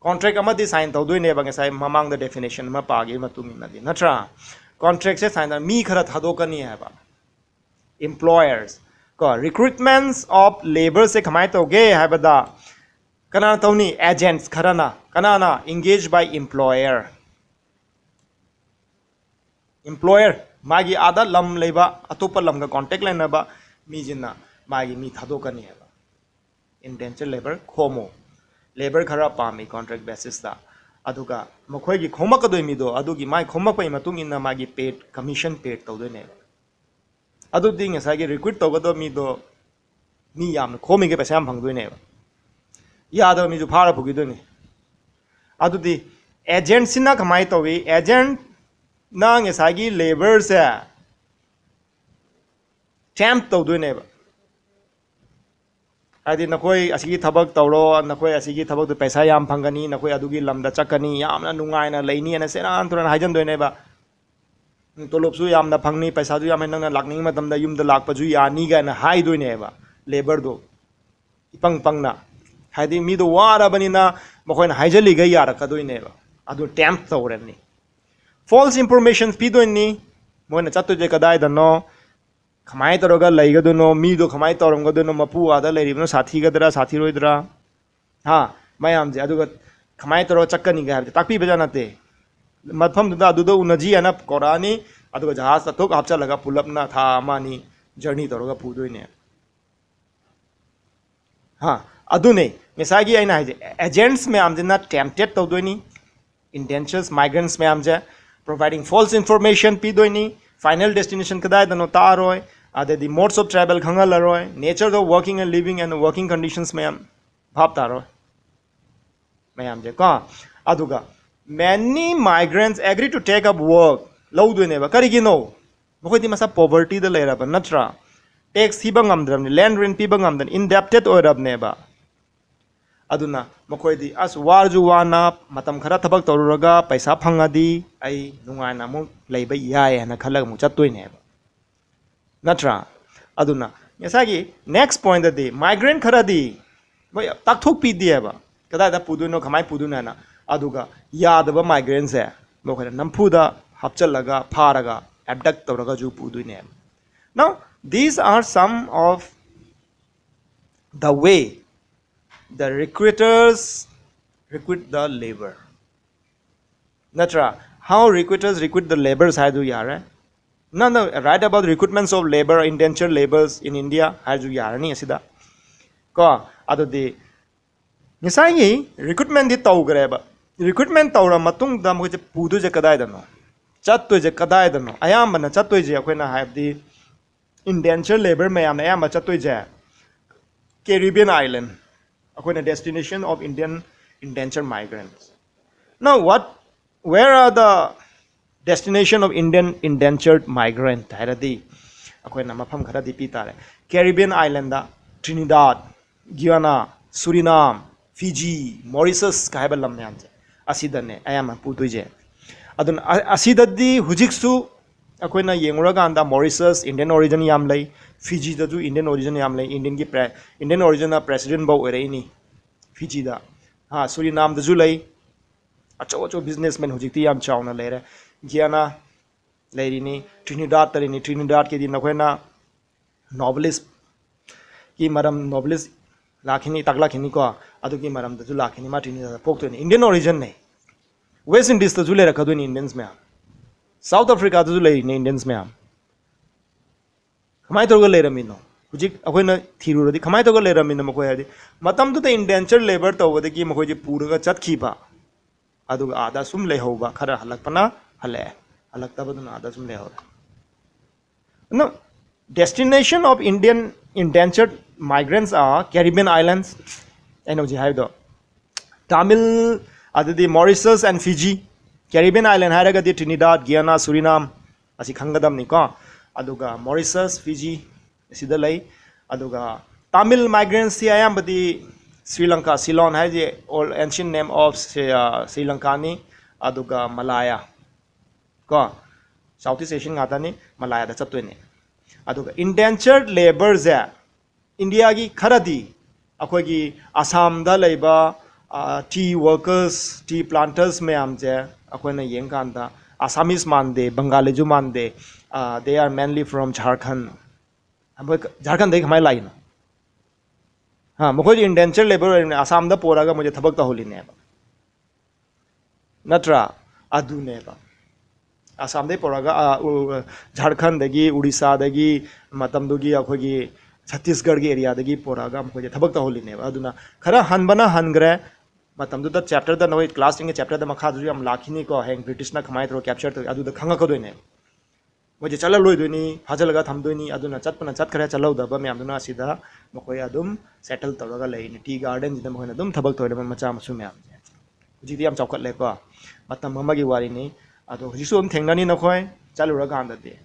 Contract ꯑꯃꯗꯤ sign ꯇꯧꯗꯣꯏꯅꯦꯕ, ꯉꯁꯥꯏ ꯃꯃꯥꯡꯗ definition ꯑꯃ ꯄꯥꯈꯤꯕ ꯃꯇꯨꯡ ꯏꯟꯅꯗꯤ, ꯅꯠꯇ꯭ꯔꯥ? Contractꯁꯦ sign ꯇꯧ-, ꯃꯤ ꯈꯔ ꯊꯥꯗꯣꯛꯀꯅꯤ ꯍꯥꯏꯕ, employers ꯀꯣ. Recruitments of labourꯁꯦ ꯀꯃꯥꯏꯅ ꯇꯧꯒꯦ ꯍꯥꯏꯕꯗ, ꯀꯅꯥꯅ ꯇꯧꯅꯤ? Agents ꯈꯔꯅ. ꯀꯅꯥꯅ? Engaged by employer. Employer, ꯃꯥꯒꯤ ꯑꯥꯗ ꯂꯝ ꯂꯩꯕ, ꯑꯇꯣꯞꯄ ꯂꯝꯒ contact ꯂꯩꯅꯕ ꯃꯤꯁꯤꯅ ꯃꯥꯒꯤ ꯃꯤ ꯊꯥꯗꯣꯛꯀꯅꯤ ꯍꯥꯏꯕ. Indentured labour ꯈꯣꯝꯃꯣ. Labour ꯈꯔ ꯄꯥꯝꯃꯤ contract basisꯇ. ꯑꯗꯨꯒ ꯃꯈꯣꯏꯒꯤ ꯈꯣꯝꯃꯛꯀꯗꯣꯏ ꯃꯤꯗꯣ, ꯑꯗꯨꯒꯤ ꯃꯥꯏ ꯈꯣꯝꯃꯛꯄꯒꯤ ꯃꯇꯨꯡ ꯏꯟꯅ ꯃꯥꯒꯤ paid, commission paid ꯇꯧꯗꯣꯏꯅꯦꯕ. ꯑꯗꯨꯗꯤ ꯉꯁꯥꯏꯒꯤ recruit ꯇꯧꯒꯗꯕ ꯃꯤꯗꯣ, ꯃꯤ ꯌꯥꯝꯅ ꯈꯣꯝꯃꯤꯈꯩ ꯄꯩꯁꯥ ꯌꯥꯝ ꯐꯪꯗꯣꯏꯅꯦꯕ. ꯌꯥꯗꯕ ꯃꯤꯁꯨ ꯐꯥꯔ ꯄꯨꯈꯤꯗꯣꯏꯅꯤ. ꯑꯗꯨꯗꯤ agentꯁꯤꯅ ꯀꯃꯥꯏꯅ ꯇꯧꯏ? Agentꯅ ꯉꯁꯥꯏꯒꯤ labourꯁꯦ tempt ꯇꯧꯗꯣꯏꯅꯦꯕ. ꯍꯥꯏꯗꯤ, "ꯅꯈꯣꯏ ꯑꯁꯤꯒꯤ ꯊꯕꯛ ꯇꯧꯔꯣ, ꯅꯈꯣꯏ ꯑꯁꯤꯒꯤ ꯊꯕꯛꯇꯨ ꯄꯩꯁꯥ ꯌꯥꯝ ꯐꯪꯒꯅꯤ, ꯅꯈꯣꯏ ꯑꯗꯨꯒꯤ ꯂꯝꯗ ꯆꯠꯀꯅꯤ, ꯌꯥꯝꯅ ꯅꯨꯡꯉꯥꯏꯅ ꯂꯩꯅꯤ" ꯍꯥꯏꯅ ꯁꯦꯔꯥꯟ ꯇꯨꯔꯥꯟ ꯍꯥꯏꯖꯟꯗꯣꯏꯅꯦꯕ. "ꯇꯣꯂꯣꯞꯁꯨ ꯌꯥꯝꯅ ꯐꯪꯅꯤ, ꯄꯩꯁꯥꯁꯨ ꯌꯥꯝꯃꯦ, ꯅꯪꯅ ꯂꯥꯛꯅꯤꯡꯕ ꯃꯇꯝꯗ ꯌꯨꯝꯗ ꯂꯥꯛꯄꯁꯨ ꯌꯥꯅꯤ" ꯀꯥꯏꯅ ꯍꯥꯏꯗꯣꯏꯅꯦꯕ labourꯗꯣ, ꯏꯄꯪ ꯄꯪꯅ. ꯍꯥꯏꯗꯤ, ꯃꯤꯗꯣ ꯋꯥꯔꯕꯅꯤꯅ ꯃꯈꯣꯏꯅ ꯍꯥꯏꯖꯜꯂꯤꯈꯩ ꯌꯥꯔꯛꯀꯗꯣꯏꯅꯦꯕ. ꯑꯗꯨ tempt ꯇꯧꯔꯅꯤ. False information ꯄꯤꯗꯣꯏꯅꯤ. ꯃꯣꯏꯅ ꯆꯠꯇꯣꯏꯁꯦ ꯀꯗꯥꯏꯗꯅꯣ, ꯀꯃꯥꯏꯅ ꯇꯧꯔꯒ ꯂꯩꯒꯗꯣꯏꯅꯣ, ꯃꯤꯗꯣ ꯀꯃꯥꯏꯅ ꯇꯧꯔꯝꯒꯗꯣꯏꯅꯣ, ꯃꯄꯨ ꯑꯥꯗ ꯂꯩꯔꯤꯕꯅꯣ, ꯁꯥꯊꯤꯒꯗ꯭ꯔꯥ ꯁꯥꯊꯤꯔꯣꯏꯗ꯭ꯔꯥ, ꯍꯥ, ꯃꯌꯥꯝꯁꯦ. ꯑꯗꯨꯒ ꯀꯃꯥꯏꯅ ꯇꯧꯔꯒ ꯆꯠꯀꯅꯤꯒ ꯍꯥꯏꯕꯗꯤ ꯇꯥꯛꯄꯤꯕꯖꯥꯠ ꯅꯠꯇꯦ. ꯃꯐꯝꯗꯨꯗ ꯑꯗꯨꯗ ꯎꯅꯁꯤ ꯍꯥꯏꯅ ꯀꯧꯔꯛꯑꯅꯤ, ꯑꯗꯨꯒ ꯖꯍꯥꯖꯇ ꯊꯨꯛ ꯍꯥꯞꯆꯜꯂꯒ ꯄꯨꯂꯞꯅ ꯊꯥ ꯑꯃ ꯑꯅꯤ journey ꯇꯧꯔꯒ ꯄꯨꯗꯣꯏꯅꯦ. ꯍꯥ, ꯑꯗꯨꯅꯦ ꯉꯁꯥꯏꯒꯤ ꯑꯩꯅ ꯍꯥꯏꯁꯦ, ꯑꯦꯖꯦꯟꯠꯁ ꯃꯌꯥꯝꯁꯤꯅ ꯇꯦꯝꯞꯇꯦꯠ ꯇꯧꯗꯣꯏꯅꯤ, ꯏꯟꯗꯦꯟꯆꯔꯁ ꯃꯥꯏꯒ꯭ꯔꯦꯟꯠꯁ ꯃꯌꯥꯝꯁꯦ, ꯄ꯭ꯔꯣꯚꯥꯏꯗꯤꯡ ꯐꯣꯜꯁ ꯏꯟꯐꯣꯔꯃꯦꯁꯟ ꯄꯤꯗꯣꯏꯅꯤ, ꯐꯥꯏꯅꯦꯜ ꯗꯦꯁꯇꯤꯅꯦꯁꯟ ꯀꯗꯥꯏꯗꯅꯣ ꯇꯥꯛꯑꯔꯣꯏ, ꯑꯗꯩꯗꯤ modes of travel ꯈꯪꯍꯜꯂꯔꯣꯏ, nature of working and living and working conditions ꯃꯌꯥꯝ ꯚꯥꯞ ꯇꯥꯔꯣꯏ ꯃꯌꯥꯝꯁꯦ ꯀꯣ꯫ ꯑꯗꯨꯒ many migrants agree to take up work, ꯂꯧꯗꯣꯏꯅꯦꯕ꯫ ꯀꯔꯤꯒꯤꯅꯣ? ꯃꯈꯣꯏꯗꯤ ꯃꯁꯥ ꯄꯣꯚꯔꯇꯤꯗ ꯂꯩꯔꯕ ꯅꯠꯇ꯭ꯔꯥ? ꯇꯦꯛꯁ ꯊꯤꯕ ꯉꯝꯗ꯭ꯔꯕꯅꯤ, ꯂꯦꯟ ꯔꯦꯟ ꯄꯤꯕ ꯉꯝꯗꯅ ꯏꯟꯗꯦꯞꯇꯦꯠ ꯑꯣꯏꯔꯕꯅꯦꯕ꯫ ꯑꯗꯨꯅ ꯃꯈꯣꯏꯗꯤ ꯑꯁ ꯋꯥꯔꯁꯨ ꯋꯥꯅ ꯃꯇꯝ ꯈꯔ ꯊꯕꯛ ꯇꯧꯔꯨꯔꯒ ꯄꯩꯁꯥ ꯐꯪꯉꯗꯤ ꯑꯩ ꯅꯨꯡꯉꯥꯏꯅ ꯑꯃꯨꯛ ꯂꯩꯕ ꯌꯥꯏ ꯍꯥꯏꯅ ꯈꯜꯂꯒ ꯑꯃꯨꯛ ꯆꯠꯇꯣꯏꯅꯦꯕ, ꯅꯠꯇ꯭ꯔꯥ? ꯑꯗꯨꯅ ꯉꯁꯥꯏꯒꯤ ꯅꯦꯛꯁ ꯄꯣꯏꯟꯗꯗꯤ ꯃꯥꯏꯒ꯭ꯔꯦꯟ ꯈꯔꯗꯤ ꯃꯣꯏ ꯇꯥꯛꯊꯣꯛꯄꯤꯗꯦꯕ, ꯀꯗꯥꯏꯗ ꯄꯨꯗꯣꯏꯅꯣ, ꯀꯃꯥꯏꯅ ꯄꯨꯗꯣꯏꯅꯣ ꯍꯥꯏꯅ꯫ ꯑꯗꯨꯒ ꯌꯥꯗꯕ ꯃꯥꯏꯒ꯭ꯔꯦꯟꯁꯦ ꯃꯈꯣꯏꯅ ꯅꯝꯐꯨꯗ ꯍꯥꯞꯆꯤꯜꯂꯒ ꯐꯥꯔꯒ ꯑꯦꯕꯗꯛ ꯇꯧꯔꯒꯁꯨ ꯄꯨꯗꯣꯏꯅꯦꯕ꯫ Now, these are some of the way the recruiters recruit the labor, ꯅꯠꯇ꯭ꯔꯥ? How recruiters recruit the labours ꯍꯥꯏꯗꯨ ꯌꯥꯔꯦ꯫ Now, the right about recruitments of labour, indentured labours in India ꯍꯥꯏꯔꯁꯨ ꯌꯥꯔꯅꯤ ꯑꯁꯤꯗ ꯀꯣ꯫ ꯑꯗꯨꯗꯤ ꯉꯁꯥꯏꯒꯤ ꯔꯤꯀ꯭ꯔꯨꯠꯃꯦꯟꯗꯤ ꯇꯧꯈ꯭ꯔꯦꯕ꯫ ꯔꯤꯀ꯭ꯔꯨꯠꯃꯦꯟ ꯇꯧꯔ ꯃꯇꯨꯡꯗ ꯃꯈꯣꯏꯁꯦ ꯄꯨꯗꯣꯏꯁꯦ ꯀꯗꯥꯏꯗꯅꯣ, ꯆꯠꯇꯣꯏꯁꯦ ꯀꯗꯥꯏꯗꯅꯣ? ꯑꯌꯥꯝꯕꯅ ꯆꯠꯇꯣꯏꯁꯦ ꯑꯩꯈꯣꯏꯅ ꯍꯥꯏꯕꯗꯤ ꯏꯟꯗꯦꯟꯆꯔ ꯂꯦꯕꯔ ꯃꯌꯥꯝꯅ ꯑꯌꯥꯝꯕ ꯆꯠꯇꯣꯏꯁꯦ Caribbean island, ꯑꯩꯈꯣꯏꯅ destination of Indian indentured migrants꯫ Now what, where are the destination of Indian indentured migrant ꯍꯥꯏꯔꯗꯤ ꯑꯩꯈꯣꯏꯅ ꯃꯐꯝ ꯈꯔꯗꯤ ꯄꯤ ꯇꯥꯔꯦ꯫ Caribbean islandꯗ Trinidad, Guyana, Suriname, Fiji, Mauritius ꯀ ꯍꯥꯏꯕ ꯂꯝ ꯃꯌꯥꯝꯁꯦ ꯑꯁꯤꯗꯅꯦ ꯑꯌꯥꯝꯕ ꯄꯨꯗꯣꯏꯁꯦ꯫ ꯑꯗꯨꯅ ꯑ-, ꯑꯁꯤꯗꯗꯤ ꯍꯧꯖꯤꯛꯁꯨ ꯑꯩꯈꯣꯏꯅ ꯌꯦꯡꯉꯨꯔꯀꯥꯟꯗ Mauritius Indian origin ꯌꯥꯝ ꯂꯩ, Fijiꯗꯁꯨ Indian origin ꯌꯥꯝ ꯂꯩ, Indianꯒꯤ pre-, Indian originꯅ president ꯐꯥꯎ ꯑꯣꯏꯔꯛꯏꯅꯤ Fijiꯗ꯫ ꯍꯥ, Surinameꯗꯁꯨ ꯂꯩ, ꯑꯆꯧ ꯑꯆꯧ businessman ꯍꯧꯖꯤꯛꯇꯤ ꯌꯥꯝ ꯆꯥꯎꯅ ꯂꯩꯔꯦ꯫ Guyana ꯂꯩꯔꯤꯅꯤ, Trinidadꯇ ꯂꯩꯔꯤꯅꯤ, Trinidadꯀꯤꯗꯤ ꯅꯈꯣꯏꯅ novelistꯀꯤ ꯃꯔꯝ, novelist ꯂꯥꯛꯈꯤꯅꯤ, ꯇꯥꯛꯂꯛꯈꯤꯅꯤꯀꯣ, ꯑꯗꯨꯒꯤ ꯃꯔꯝꯗꯁꯨ ꯂꯥꯛꯈꯤꯅꯤ꯫ ꯃꯥ Trinidadꯇ ꯄꯣꯛꯇꯣꯏꯅꯤ, Indian originꯅꯦ꯫ West Indiesꯇꯁꯨ ꯂꯩꯔꯛꯀꯗꯣꯏꯅꯤ Indians ꯃꯌꯥꯝ, South Africaꯗꯁꯨ ꯂꯩꯔꯤꯅꯤ Indians ꯃꯌꯥꯝ꯫ ꯀꯃꯥꯏꯅ ꯇꯧꯔꯒ ꯂꯩꯔꯝꯃꯤꯅꯣ? ꯍꯧꯖꯤꯛ ꯑꯩꯈꯣꯏꯅ ꯊꯤꯔꯨꯔꯗꯤ ꯀꯃꯥꯏꯅ ꯇꯧꯔꯒ ꯂꯩꯔꯝꯃꯤꯅꯣ ꯃꯈꯣꯏ ꯍꯥꯏꯗꯤ, ꯃꯇꯝꯗꯨꯗ indentured labour ꯇꯧꯕꯗꯒꯤ ꯃꯈꯣꯏꯁꯦ ꯄꯨꯔꯒ ꯆꯠꯈꯤꯕ, ꯑꯗꯨꯒ ꯑꯥꯗ ꯁꯨꯝ ꯂꯩꯍꯧꯕ, ꯈꯔ ꯍꯜꯂꯛꯄꯅ ꯍꯜꯂꯛꯑꯦ, ꯍꯜꯂꯛꯇꯕꯗꯨꯅ ꯑꯥꯗ ꯁꯨꯝ ꯂꯩꯍꯧꯔꯦ꯫ ꯑꯗꯨꯅ destination of Indian indentured migrants are Caribbean islands, ꯑꯩꯅ ꯍꯧꯖꯤꯛ ꯍꯥꯏꯕꯗꯣ, ꯇꯥꯃꯤꯜ, ꯑꯗꯨꯗꯤ Mauritius and Fiji꯫ Caribbean island ꯍꯥꯏꯔꯒꯗꯤ Trinidad, Guyana, Suriname ꯑꯁꯤ ꯈꯪꯒꯗꯕꯅꯤꯀꯣ꯫ ꯑꯗꯨꯒ Mauritius, Fiji ꯑꯁꯤꯗ ꯂꯩ꯫ ꯑꯗꯨꯒ ꯇꯥꯃꯤꯜ migrants ꯁꯤ ꯑꯌꯥꯝꯕꯗꯤ ꯁ꯭ꯔꯤ ꯂꯪꯀꯥ, ꯁꯤꯂꯣꯟ ꯍꯥꯏꯁꯦ old ancient name of Shri, ꯑ, ꯁ꯭ꯔꯤ ꯂꯪꯀꯥꯅꯤ꯫ ꯑꯗꯨꯒ ꯃꯂꯥꯌꯥ ꯀꯣ, South East Asian ꯉꯥꯛꯇꯅꯤ, ꯃꯂꯥꯌꯥꯗ ꯆꯠꯇꯣꯏꯅꯦ꯫ ꯑꯗꯨꯒ indentured labour ꯁꯦ ꯏꯟꯗꯤꯌꯥꯒꯤ ꯈꯔꯗꯤ ꯑꯩꯈꯣꯏꯒꯤ ꯑꯁꯥꯝꯗ ꯂꯩꯕ tea workers, tea planters ꯃꯌꯥꯝꯁꯦ ꯑꯩꯈꯣꯏꯅ ꯌꯦꯡꯀꯥꯟꯗ Assamese ꯃꯥꯟꯗꯦ, ꯕꯪꯒꯥꯂꯤꯁꯨ ꯃꯥꯟꯗꯦ, they are mainly from Jharkhand꯫ ꯃꯣꯏ ꯖꯥꯔꯈꯟꯗꯒꯤ ꯀꯃꯥꯏꯅ ꯂꯥꯛꯏꯅꯣ? ꯍꯥ, ꯃꯈꯣꯏꯗꯤ indentured labour ꯑꯣꯏꯔꯤꯕꯅꯤ, ꯑꯁꯥꯝꯗ ꯄꯨꯔꯒ ꯃꯣꯏꯁꯦ ꯊꯕꯛ ꯇꯧꯍꯜꯂꯤꯅꯦꯕ, ꯅꯠꯇ꯭ꯔꯥ? ꯑꯗꯨꯅꯦꯕ꯫ ꯑꯁꯥꯝꯗꯒꯤ ꯄꯨꯔꯛꯑꯒ, ꯑ, ꯎ-, ꯖꯥꯔꯈꯟꯗꯒꯤ, ꯎꯔꯤꯁꯥꯗꯒꯤ, ꯃꯇꯝꯗꯨꯒꯤ ꯑꯩꯈꯣꯏꯒꯤ ꯁꯠꯇꯤꯁꯒꯔꯒꯤ area ꯗꯒꯤ ꯄꯨꯔꯛꯑꯒ ꯃꯈꯣꯏꯁꯦ ꯊꯕꯛ ꯇꯧꯍꯜꯂꯤꯅꯦꯕ꯫ ꯑꯗꯨꯅ ꯈꯔ ꯍꯟꯕꯅ ꯍꯟꯈ꯭ꯔꯦ꯫ ꯃꯇꯝꯗꯨꯗ chapter ꯗ, ꯅꯈꯣꯏ class ten ꯒꯤ chapter ꯗ ꯃꯈꯥꯗꯁꯨ ꯌꯥꯝ ꯂꯥꯛꯈꯤꯅꯤꯀꯣ, ꯍꯌꯦꯡ ꯕ꯭ꯔꯤꯇꯤꯁꯅ ꯀꯃꯥꯏꯅ ꯇꯧꯔꯒ capture ꯇꯧꯏ, ꯑꯗꯨꯗ ꯈꯪꯉꯛꯀꯗꯣꯏꯅꯦꯕ꯫ ꯃꯣꯏꯁꯦ ꯆꯠꯍꯜꯂꯣꯏꯗꯣꯏꯅꯤ, ꯐꯥꯖꯤꯜꯂꯒ ꯊꯝꯗꯣꯏꯅꯤ꯫ ꯑꯗꯨꯅ ꯆꯠꯄꯅ ꯆꯠꯈ꯭ꯔꯦ, ꯆꯠꯍꯧꯗꯕ ꯃꯌꯥꯝꯗꯨꯅ ꯑꯁꯤꯗ ꯃꯈꯣꯏ ꯑꯗꯨꯝ settle ꯇꯧꯔꯒ ꯂꯩꯔꯤꯅꯤ꯫ Tea garden ꯁꯤꯗ ꯃꯈꯣꯏꯅ ꯑꯗꯨꯝ ꯊꯕꯛ ꯇꯧꯔꯤꯕ ꯃꯆꯥ ꯃꯁꯨ ꯃꯌꯥꯝꯁꯦ꯫ ꯍꯧꯖꯤꯛꯇꯤ ꯌꯥꯝ ꯆꯥꯎꯈꯠꯂꯦꯀꯣ, ꯃꯇꯝ ꯑꯃꯒꯤ ꯋꯥꯔꯤꯅꯤ꯫ ꯑꯗꯣ ꯍꯧꯖꯤꯛꯁꯨ ꯑꯗꯨꯝ ꯊꯦꯡꯅꯅꯤ ꯅꯈꯣꯏ ꯆꯠꯂꯨꯔꯀꯥꯟꯗꯗꯤ꯫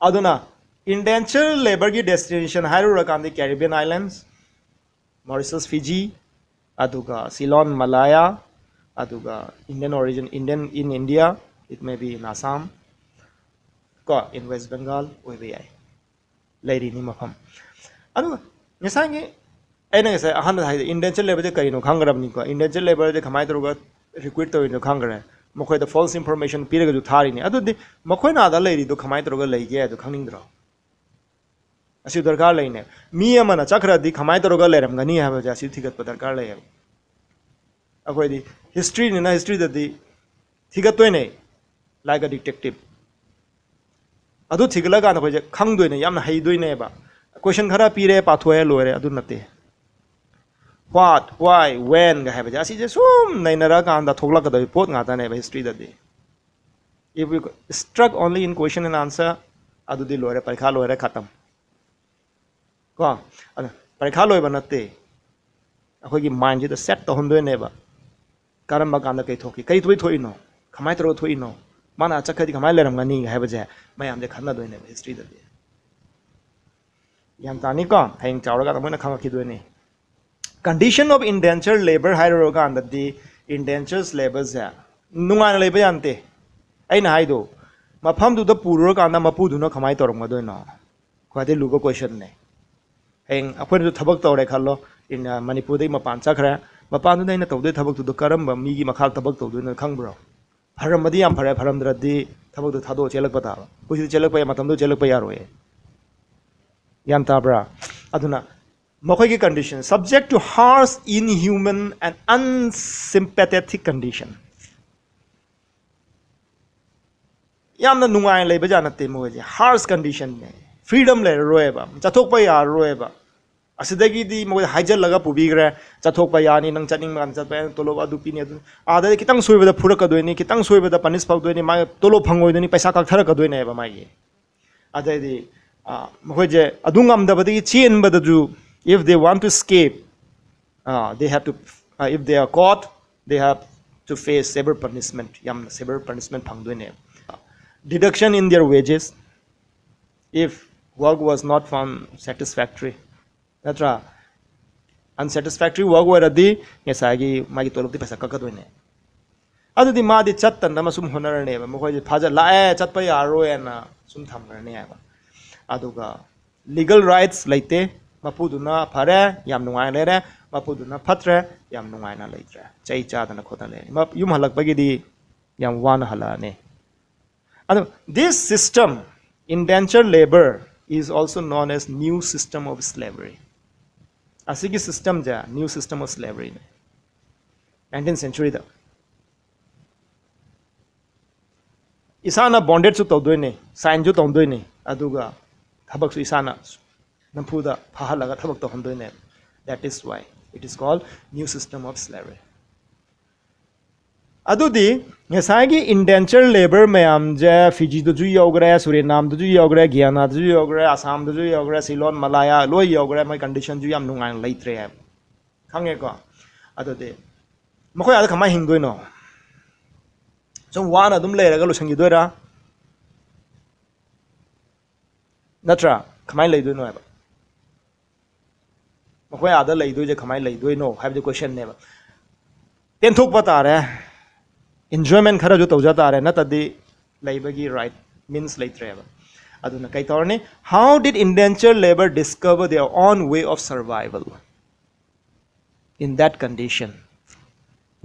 ꯑꯗꯨꯅ indentured labour ꯒꯤ destination ꯍꯥꯏꯔꯨꯔꯀꯥꯟꯗ Caribbean islands, Mauritius, Fiji, ꯑꯗꯨꯒ ꯁꯤꯂꯣꯟ, ꯃꯂꯥꯌꯥ, ꯑꯗꯨꯒ Indian origin, Indian in India, it may be in Assam, ꯀꯣ, in West Bengal ꯑꯣꯏꯕ ꯌꯥꯏ, ꯂꯩꯔꯤꯅꯤ ꯃꯐꯝ꯫ ꯑꯗꯨꯒ ꯉꯁꯥꯏꯒꯤ ꯑꯩꯅ ꯉꯁꯥꯏ ꯑꯍꯥꯟꯕꯗ ꯍꯥꯏꯗꯤ indentured labour ꯁꯦ ꯀꯔꯤꯅꯣ ꯈꯪꯈ꯭ꯔꯕꯅꯤꯀꯣ, indentured labour ꯁꯦ ꯀꯃꯥꯏꯅ ꯇꯧꯔꯒ recruit ꯇꯧꯔꯤꯅꯣ ꯈꯪꯈ꯭ꯔꯦ, ꯃꯈꯣꯏꯗ false information ꯄꯤꯔꯒꯁꯨ ꯊꯥꯔꯤꯅꯤ꯫ ꯑꯗꯨꯗꯤ ꯃꯈꯣꯏꯅ ꯑꯥꯗ ꯂꯩꯔꯤꯗꯣ ꯀꯃꯥꯏꯅ ꯇꯧꯔꯒ ꯂꯩꯒꯦ ꯍꯥꯏꯗꯣ ꯈꯪꯅꯤꯡꯗ꯭ꯔꯣ? ꯑꯁꯤ ꯗꯔꯀꯥꯔ ꯂꯩꯅꯦ꯫ ꯃꯤ ꯑꯃꯅ ꯆꯠꯈ꯭ꯔꯗꯤ ꯀꯃꯥꯏꯅ ꯇꯧꯔꯒ ꯂꯩꯔꯝꯒꯅꯤ ꯍꯥꯏꯕꯁꯦ ꯑꯁꯤ ꯊꯤꯒꯠꯄ ꯗꯔꯀꯥꯔ ꯂꯩꯌꯦꯕ꯫ ꯑꯩꯈꯣꯏꯗꯤ history ꯅꯤꯅ history ꯗꯗꯤ ꯊꯤꯒꯠꯇꯣꯏꯅꯦ, like a detective꯫ ꯑꯗꯨ ꯊꯤꯒꯠꯂꯀꯥꯟꯗ ꯑꯩꯈꯣꯏꯁꯦ ꯈꯪꯗꯣꯏꯅꯦ, ꯌꯥꯝꯅ ꯍꯩꯗꯣꯏꯅꯦꯕ꯫ Question ꯈꯔ ꯄꯤꯔꯦ, ꯄꯥꯊꯣꯛꯑꯦ, ꯂꯣꯏꯔꯦ, ꯑꯗꯨ ꯅꯠꯇꯦ꯫ What, why, when ꯒ ꯍꯥꯏꯕꯁꯦ, ꯑꯁꯤꯁꯦ ꯁꯨꯝ ꯅꯩꯅꯔꯀꯥꯟꯗ ꯊꯣꯛꯂꯛꯀꯗꯕ ꯄꯣꯠ ꯉꯥꯛꯇꯅꯦꯕ history ꯗꯗꯤ꯫ If we stuck only in question and answer, ꯑꯗꯨꯗꯤ ꯂꯣꯏꯔꯦ, ꯄꯔꯤꯈꯥ ꯂꯣꯏꯔꯦ, ꯈꯇꯝ꯫ ꯀꯣ? ꯑꯗ ꯄꯔꯤꯈꯥ ꯂꯣꯏꯕ ꯅꯠꯇꯦ, ꯑꯩꯈꯣꯏꯒꯤ mind ꯁꯤꯗ set ꯇꯧꯍꯟꯗꯣꯏꯅꯦꯕ꯫ ꯀꯔꯝꯕ ꯀꯥꯟꯗ ꯀꯩ ꯊꯣꯛꯈꯤ, ꯀꯩ ꯊꯣꯛꯏ ꯊꯣꯛꯏꯅꯣ, ꯀꯃꯥꯏꯅ ꯇꯧꯔꯒ ꯊꯣꯛꯏꯅꯣ, ꯃꯥꯅ ꯆꯠꯈ꯭ꯔꯗꯤ ꯀꯃꯥꯏꯅ ꯂꯩꯔꯝꯒꯅꯤ ꯍꯥꯏꯕꯁꯦ ꯃꯌꯥꯝꯁꯦ ꯈꯟꯅꯗꯣꯏꯅꯦꯕ history ꯗꯗꯤ꯫ ꯒ꯭ꯌꯥꯟ ꯇꯥꯅꯤꯀꯣ? ꯍꯌꯦꯡ ꯆꯥꯎꯔꯀꯥꯟꯗ ꯃꯣꯏꯅ ꯈꯪꯉꯛꯈꯤꯗꯣꯏꯅꯤ꯫ Condition of indentured labour ꯍꯥꯏꯔꯨꯔꯀꯥꯟꯗꯗꯤ, indentured labour ꯁꯦ ꯅꯨꯡꯉꯥꯏꯅ ꯂꯩꯕ ꯌꯥꯟꯇꯦ꯫ ꯑꯩꯅ ꯍꯥꯏꯗꯣ, ꯃꯐꯝꯗꯨꯗ ꯄꯨꯔꯨꯔꯀꯥꯟꯗ ꯃꯄꯨꯗꯨꯅ ꯀꯃꯥꯏꯅ ꯇꯧꯔꯝꯒꯗꯣꯏꯅꯣ? ꯈ꯭ꯋꯥꯏꯗꯩ ꯂꯨꯕ question ꯅꯦ꯫ ꯍꯌꯦꯡ ꯑꯩꯈꯣꯏꯅꯁꯨ ꯊꯕꯛ ꯇꯧꯔꯦ ꯈꯜꯂꯣ, ꯏꯟ-, ꯑ, ꯃꯅꯤꯄꯨꯔꯗꯒꯤ ꯃꯄꯥꯟ ꯆꯠꯈ꯭ꯔꯦ, ꯃꯄꯥꯟꯗꯨꯗ ꯑꯩꯅ ꯇꯧꯗꯣꯏ ꯊꯕꯛꯇꯨꯗ ꯀꯔꯝꯕ ꯃꯤꯒꯤ ꯃꯈꯥꯗ ꯊꯕꯛ ꯇꯧꯗꯣꯏꯅꯣ ꯈꯪꯕ꯭ꯔꯣ? ꯐꯔꯝꯃꯗꯤ ꯌꯥꯝ ꯐꯔꯦ, ꯐꯔꯝꯗ꯭ꯔꯗꯤ ꯊꯕꯛꯇꯣ ꯊꯥꯗꯣꯛꯑ ꯆꯦꯜꯂꯛꯄ ꯇꯥꯕ꯫ ꯑꯩꯈꯣꯏꯁꯨ ꯆꯦꯜꯂꯛꯄ ꯌꯥꯏ, ꯃꯇꯝꯗꯨ ꯆꯦꯜꯂꯛꯄ ꯌꯥꯔꯣꯏꯌꯦ꯫ ꯒ꯭ꯌꯥꯟ ꯇꯥꯕ꯭ꯔꯥ? ꯑꯗꯨꯅ ꯃꯈꯣꯏꯒꯤ condition, subject to harsh, inhuman and unsympathetic condition꯫ ꯌꯥꯝꯅ ꯅꯨꯡꯉꯥꯏꯅ ꯂꯩꯕ ꯖꯥꯠ ꯅꯠꯇꯦ ꯃꯣꯏꯁꯦ, harsh condition ꯅꯦ꯫ Freedom ꯂꯩꯔꯔꯣꯏꯕ, ꯆꯠꯊꯣꯛꯄ ꯌꯥꯔꯔꯣꯏꯕ꯫ ꯑꯁꯤꯗꯒꯤꯗꯤ ꯃꯣꯏ ꯍꯥꯏꯖꯤꯜꯂꯒ ꯄꯨꯕꯤꯈ꯭ꯔꯦ, ꯆꯠꯊꯣꯛꯄ ꯌꯥꯅꯤ, ꯅꯪ ꯆꯠꯅꯤꯡꯕ ꯀꯥꯟꯗ ꯆꯠꯄ ꯌꯥꯅꯤ, ꯇꯣꯂꯣꯞ ꯑꯗꯨ ꯄꯤꯅꯤ, ꯑꯗꯨ꯫ ꯑꯥꯗꯗꯤ ꯈꯤꯇꯪ ꯁꯣꯏꯕꯗ ꯐꯨꯔꯛꯀꯗꯣꯏꯅꯤ, ꯈꯤꯇꯪ ꯁꯣꯏꯕꯗ punish ꯐꯪꯗꯣꯏꯅꯤ, ꯃꯥꯒꯤ ꯇꯣꯂꯣꯞ ꯐꯪꯉꯣꯏꯗꯣꯏꯅꯤ, ꯄꯩꯁꯥ ꯀꯛꯊꯔꯛꯀꯗꯣꯏꯅꯦꯕ ꯃꯥꯒꯤ꯫ ꯑꯗꯩꯗꯤ, ꯑ, ꯃꯈꯣꯏꯁꯦ ꯑꯗꯨ ꯉꯝꯗꯕꯗꯒꯤ ꯆꯦꯟꯕꯗꯁꯨ, if they want to escape, uh, they have to, uh, if they are caught, they have to face severe punishment, ꯌꯥꯝꯅ severe punishment ꯐꯪꯗꯣꯏꯅꯦ꯫ Deduction in their wages, if work was not found satisfactory, ꯅꯠꯇ꯭ꯔꯥ? Unsatisfactory work ꯑꯣꯏꯔꯗꯤ ꯉꯁꯥꯏꯒꯤ ꯃꯥꯒꯤ ꯇꯣꯂꯣꯞꯇꯤ ꯄꯩꯁꯥ ꯀꯛꯀꯗꯣꯏꯅꯦ꯫ ꯑꯗꯨꯗꯤ ꯃꯥꯗꯤ ꯆꯠꯇꯅꯕ ꯁꯨꯝ ꯍꯣꯠꯅꯔꯅꯦꯕ, ꯃꯈꯣꯏꯗꯤ ꯐꯥꯖꯜ-, "ꯂꯥꯛꯑꯦ, ꯆꯠꯄ ꯌꯥꯔꯔꯣꯏꯅ" ꯁꯨꯝ ꯊꯝꯈ꯭ꯔꯅꯦꯕ꯫ ꯑꯗꯨꯒ legal rights ꯂꯩꯇꯦ꯫ ꯃꯄꯨꯗꯨꯅ ꯐꯔꯦ, ꯌꯥꯝ ꯅꯨꯡꯉꯥꯏꯅ ꯂꯩꯔꯦ, ꯃꯄꯨꯗꯨꯅ ꯐꯠꯇ꯭ꯔꯦ, ꯌꯥꯝ ꯅꯨꯡꯉꯥꯏꯅ ꯂꯩꯇ꯭ꯔꯦ, ꯆꯩ ꯆꯥꯗꯅ ꯈꯣꯠꯇꯅ ꯂꯩꯔꯦ꯫ ꯃ-, ꯌꯨꯝ ꯍꯜꯂꯛꯄꯒꯤꯗꯤ ꯌꯥꯝ ꯋꯥꯅ ꯍꯜꯂꯛꯑꯅꯤ꯫ ꯑꯗꯣ, this system, indentured labour, is also known as new system of slavery. ꯑꯁꯤꯒꯤ system say new system of slavery ꯅꯦ, nineteenth century ꯗ꯫ ꯏꯁꯥꯅ bondage ꯁꯨ ꯇꯧꯗꯣꯏꯅꯦ, sign ꯁꯨ ꯇꯧꯗꯣꯏꯅꯦ, ꯑꯗꯨꯒ ꯊꯕꯛꯁꯨ ꯏꯁꯥꯅ ꯅꯝꯐꯨꯗ ꯐꯥꯍꯜꯂꯒ ꯊꯕꯛ ꯇꯧꯍꯟꯗꯣꯏꯅꯦꯕ. That is why it is called new system of slavery. ꯑꯗꯨꯗꯤ ꯉꯁꯥꯏꯒꯤ indentured labour ꯃꯌꯥꯝꯁꯦ ꯐꯤꯖꯤꯗꯁꯨ ꯌꯧꯈ꯭ꯔꯦ, ꯁꯨꯔꯤꯅꯥꯝꯗꯁꯨ ꯌꯧꯈ꯭ꯔꯦ, ꯒꯤꯌꯥꯅꯥꯗꯁꯨ ꯌꯧꯈ꯭ꯔꯦ, ꯑꯁꯥꯝꯗꯁꯨ ꯌꯧꯈ꯭ꯔꯦ, ꯁꯤꯂꯣꯟ, ꯃꯂꯥꯌꯥ ꯂꯣꯏ ꯌꯧꯈ꯭ꯔꯦ꯫ ꯃꯣꯏ conditionꯁꯨ ꯌꯥꯝ ꯅꯨꯡꯉꯥꯏꯅ ꯂꯩꯇ꯭ꯔꯦ ꯍꯥꯏꯕ, ꯈꯪꯉꯦꯀꯣ? ꯑꯗꯨꯗꯤ ꯃꯈꯣꯏ ꯑꯥꯗ ꯀꯃꯥꯏꯅ ꯍꯤꯡꯗꯣꯏꯅꯣ? ꯁꯨꯝ ꯋꯥꯅ ꯑꯗꯨꯝ ꯂꯩꯔꯒ ꯂꯣꯏꯁꯤꯟꯈꯤꯗꯣꯏꯔꯥ? ꯅꯠꯇ꯭ꯔꯥ? ꯀꯃꯥꯏꯅ ꯂꯩꯗꯣꯏꯅꯣ ꯍꯥꯏꯕ? ꯃꯈꯣꯏ ꯑꯥꯗ ꯂꯩꯗꯣꯏꯁꯦ ꯀꯃꯥꯏꯅ ꯂꯩꯗꯣꯏꯅꯣ ꯍꯥꯏꯕꯗꯤ questionꯅꯦꯕ꯫ ꯄꯦꯟꯊꯣꯛꯄ ꯇꯥꯔꯦ, enjoyment ꯈꯔꯁꯨ ꯇꯧꯖ ꯇꯥꯔꯦ, ꯅꯠꯇ꯭ꯔꯗꯤ ꯂꯩꯕꯒꯤ right, means ꯂꯩꯇ꯭ꯔꯦꯕ꯫ ꯑꯗꯨꯅ ꯀꯩ ꯇꯧꯔꯅꯤ? How did indentured labour discover their own way of survival in that condition?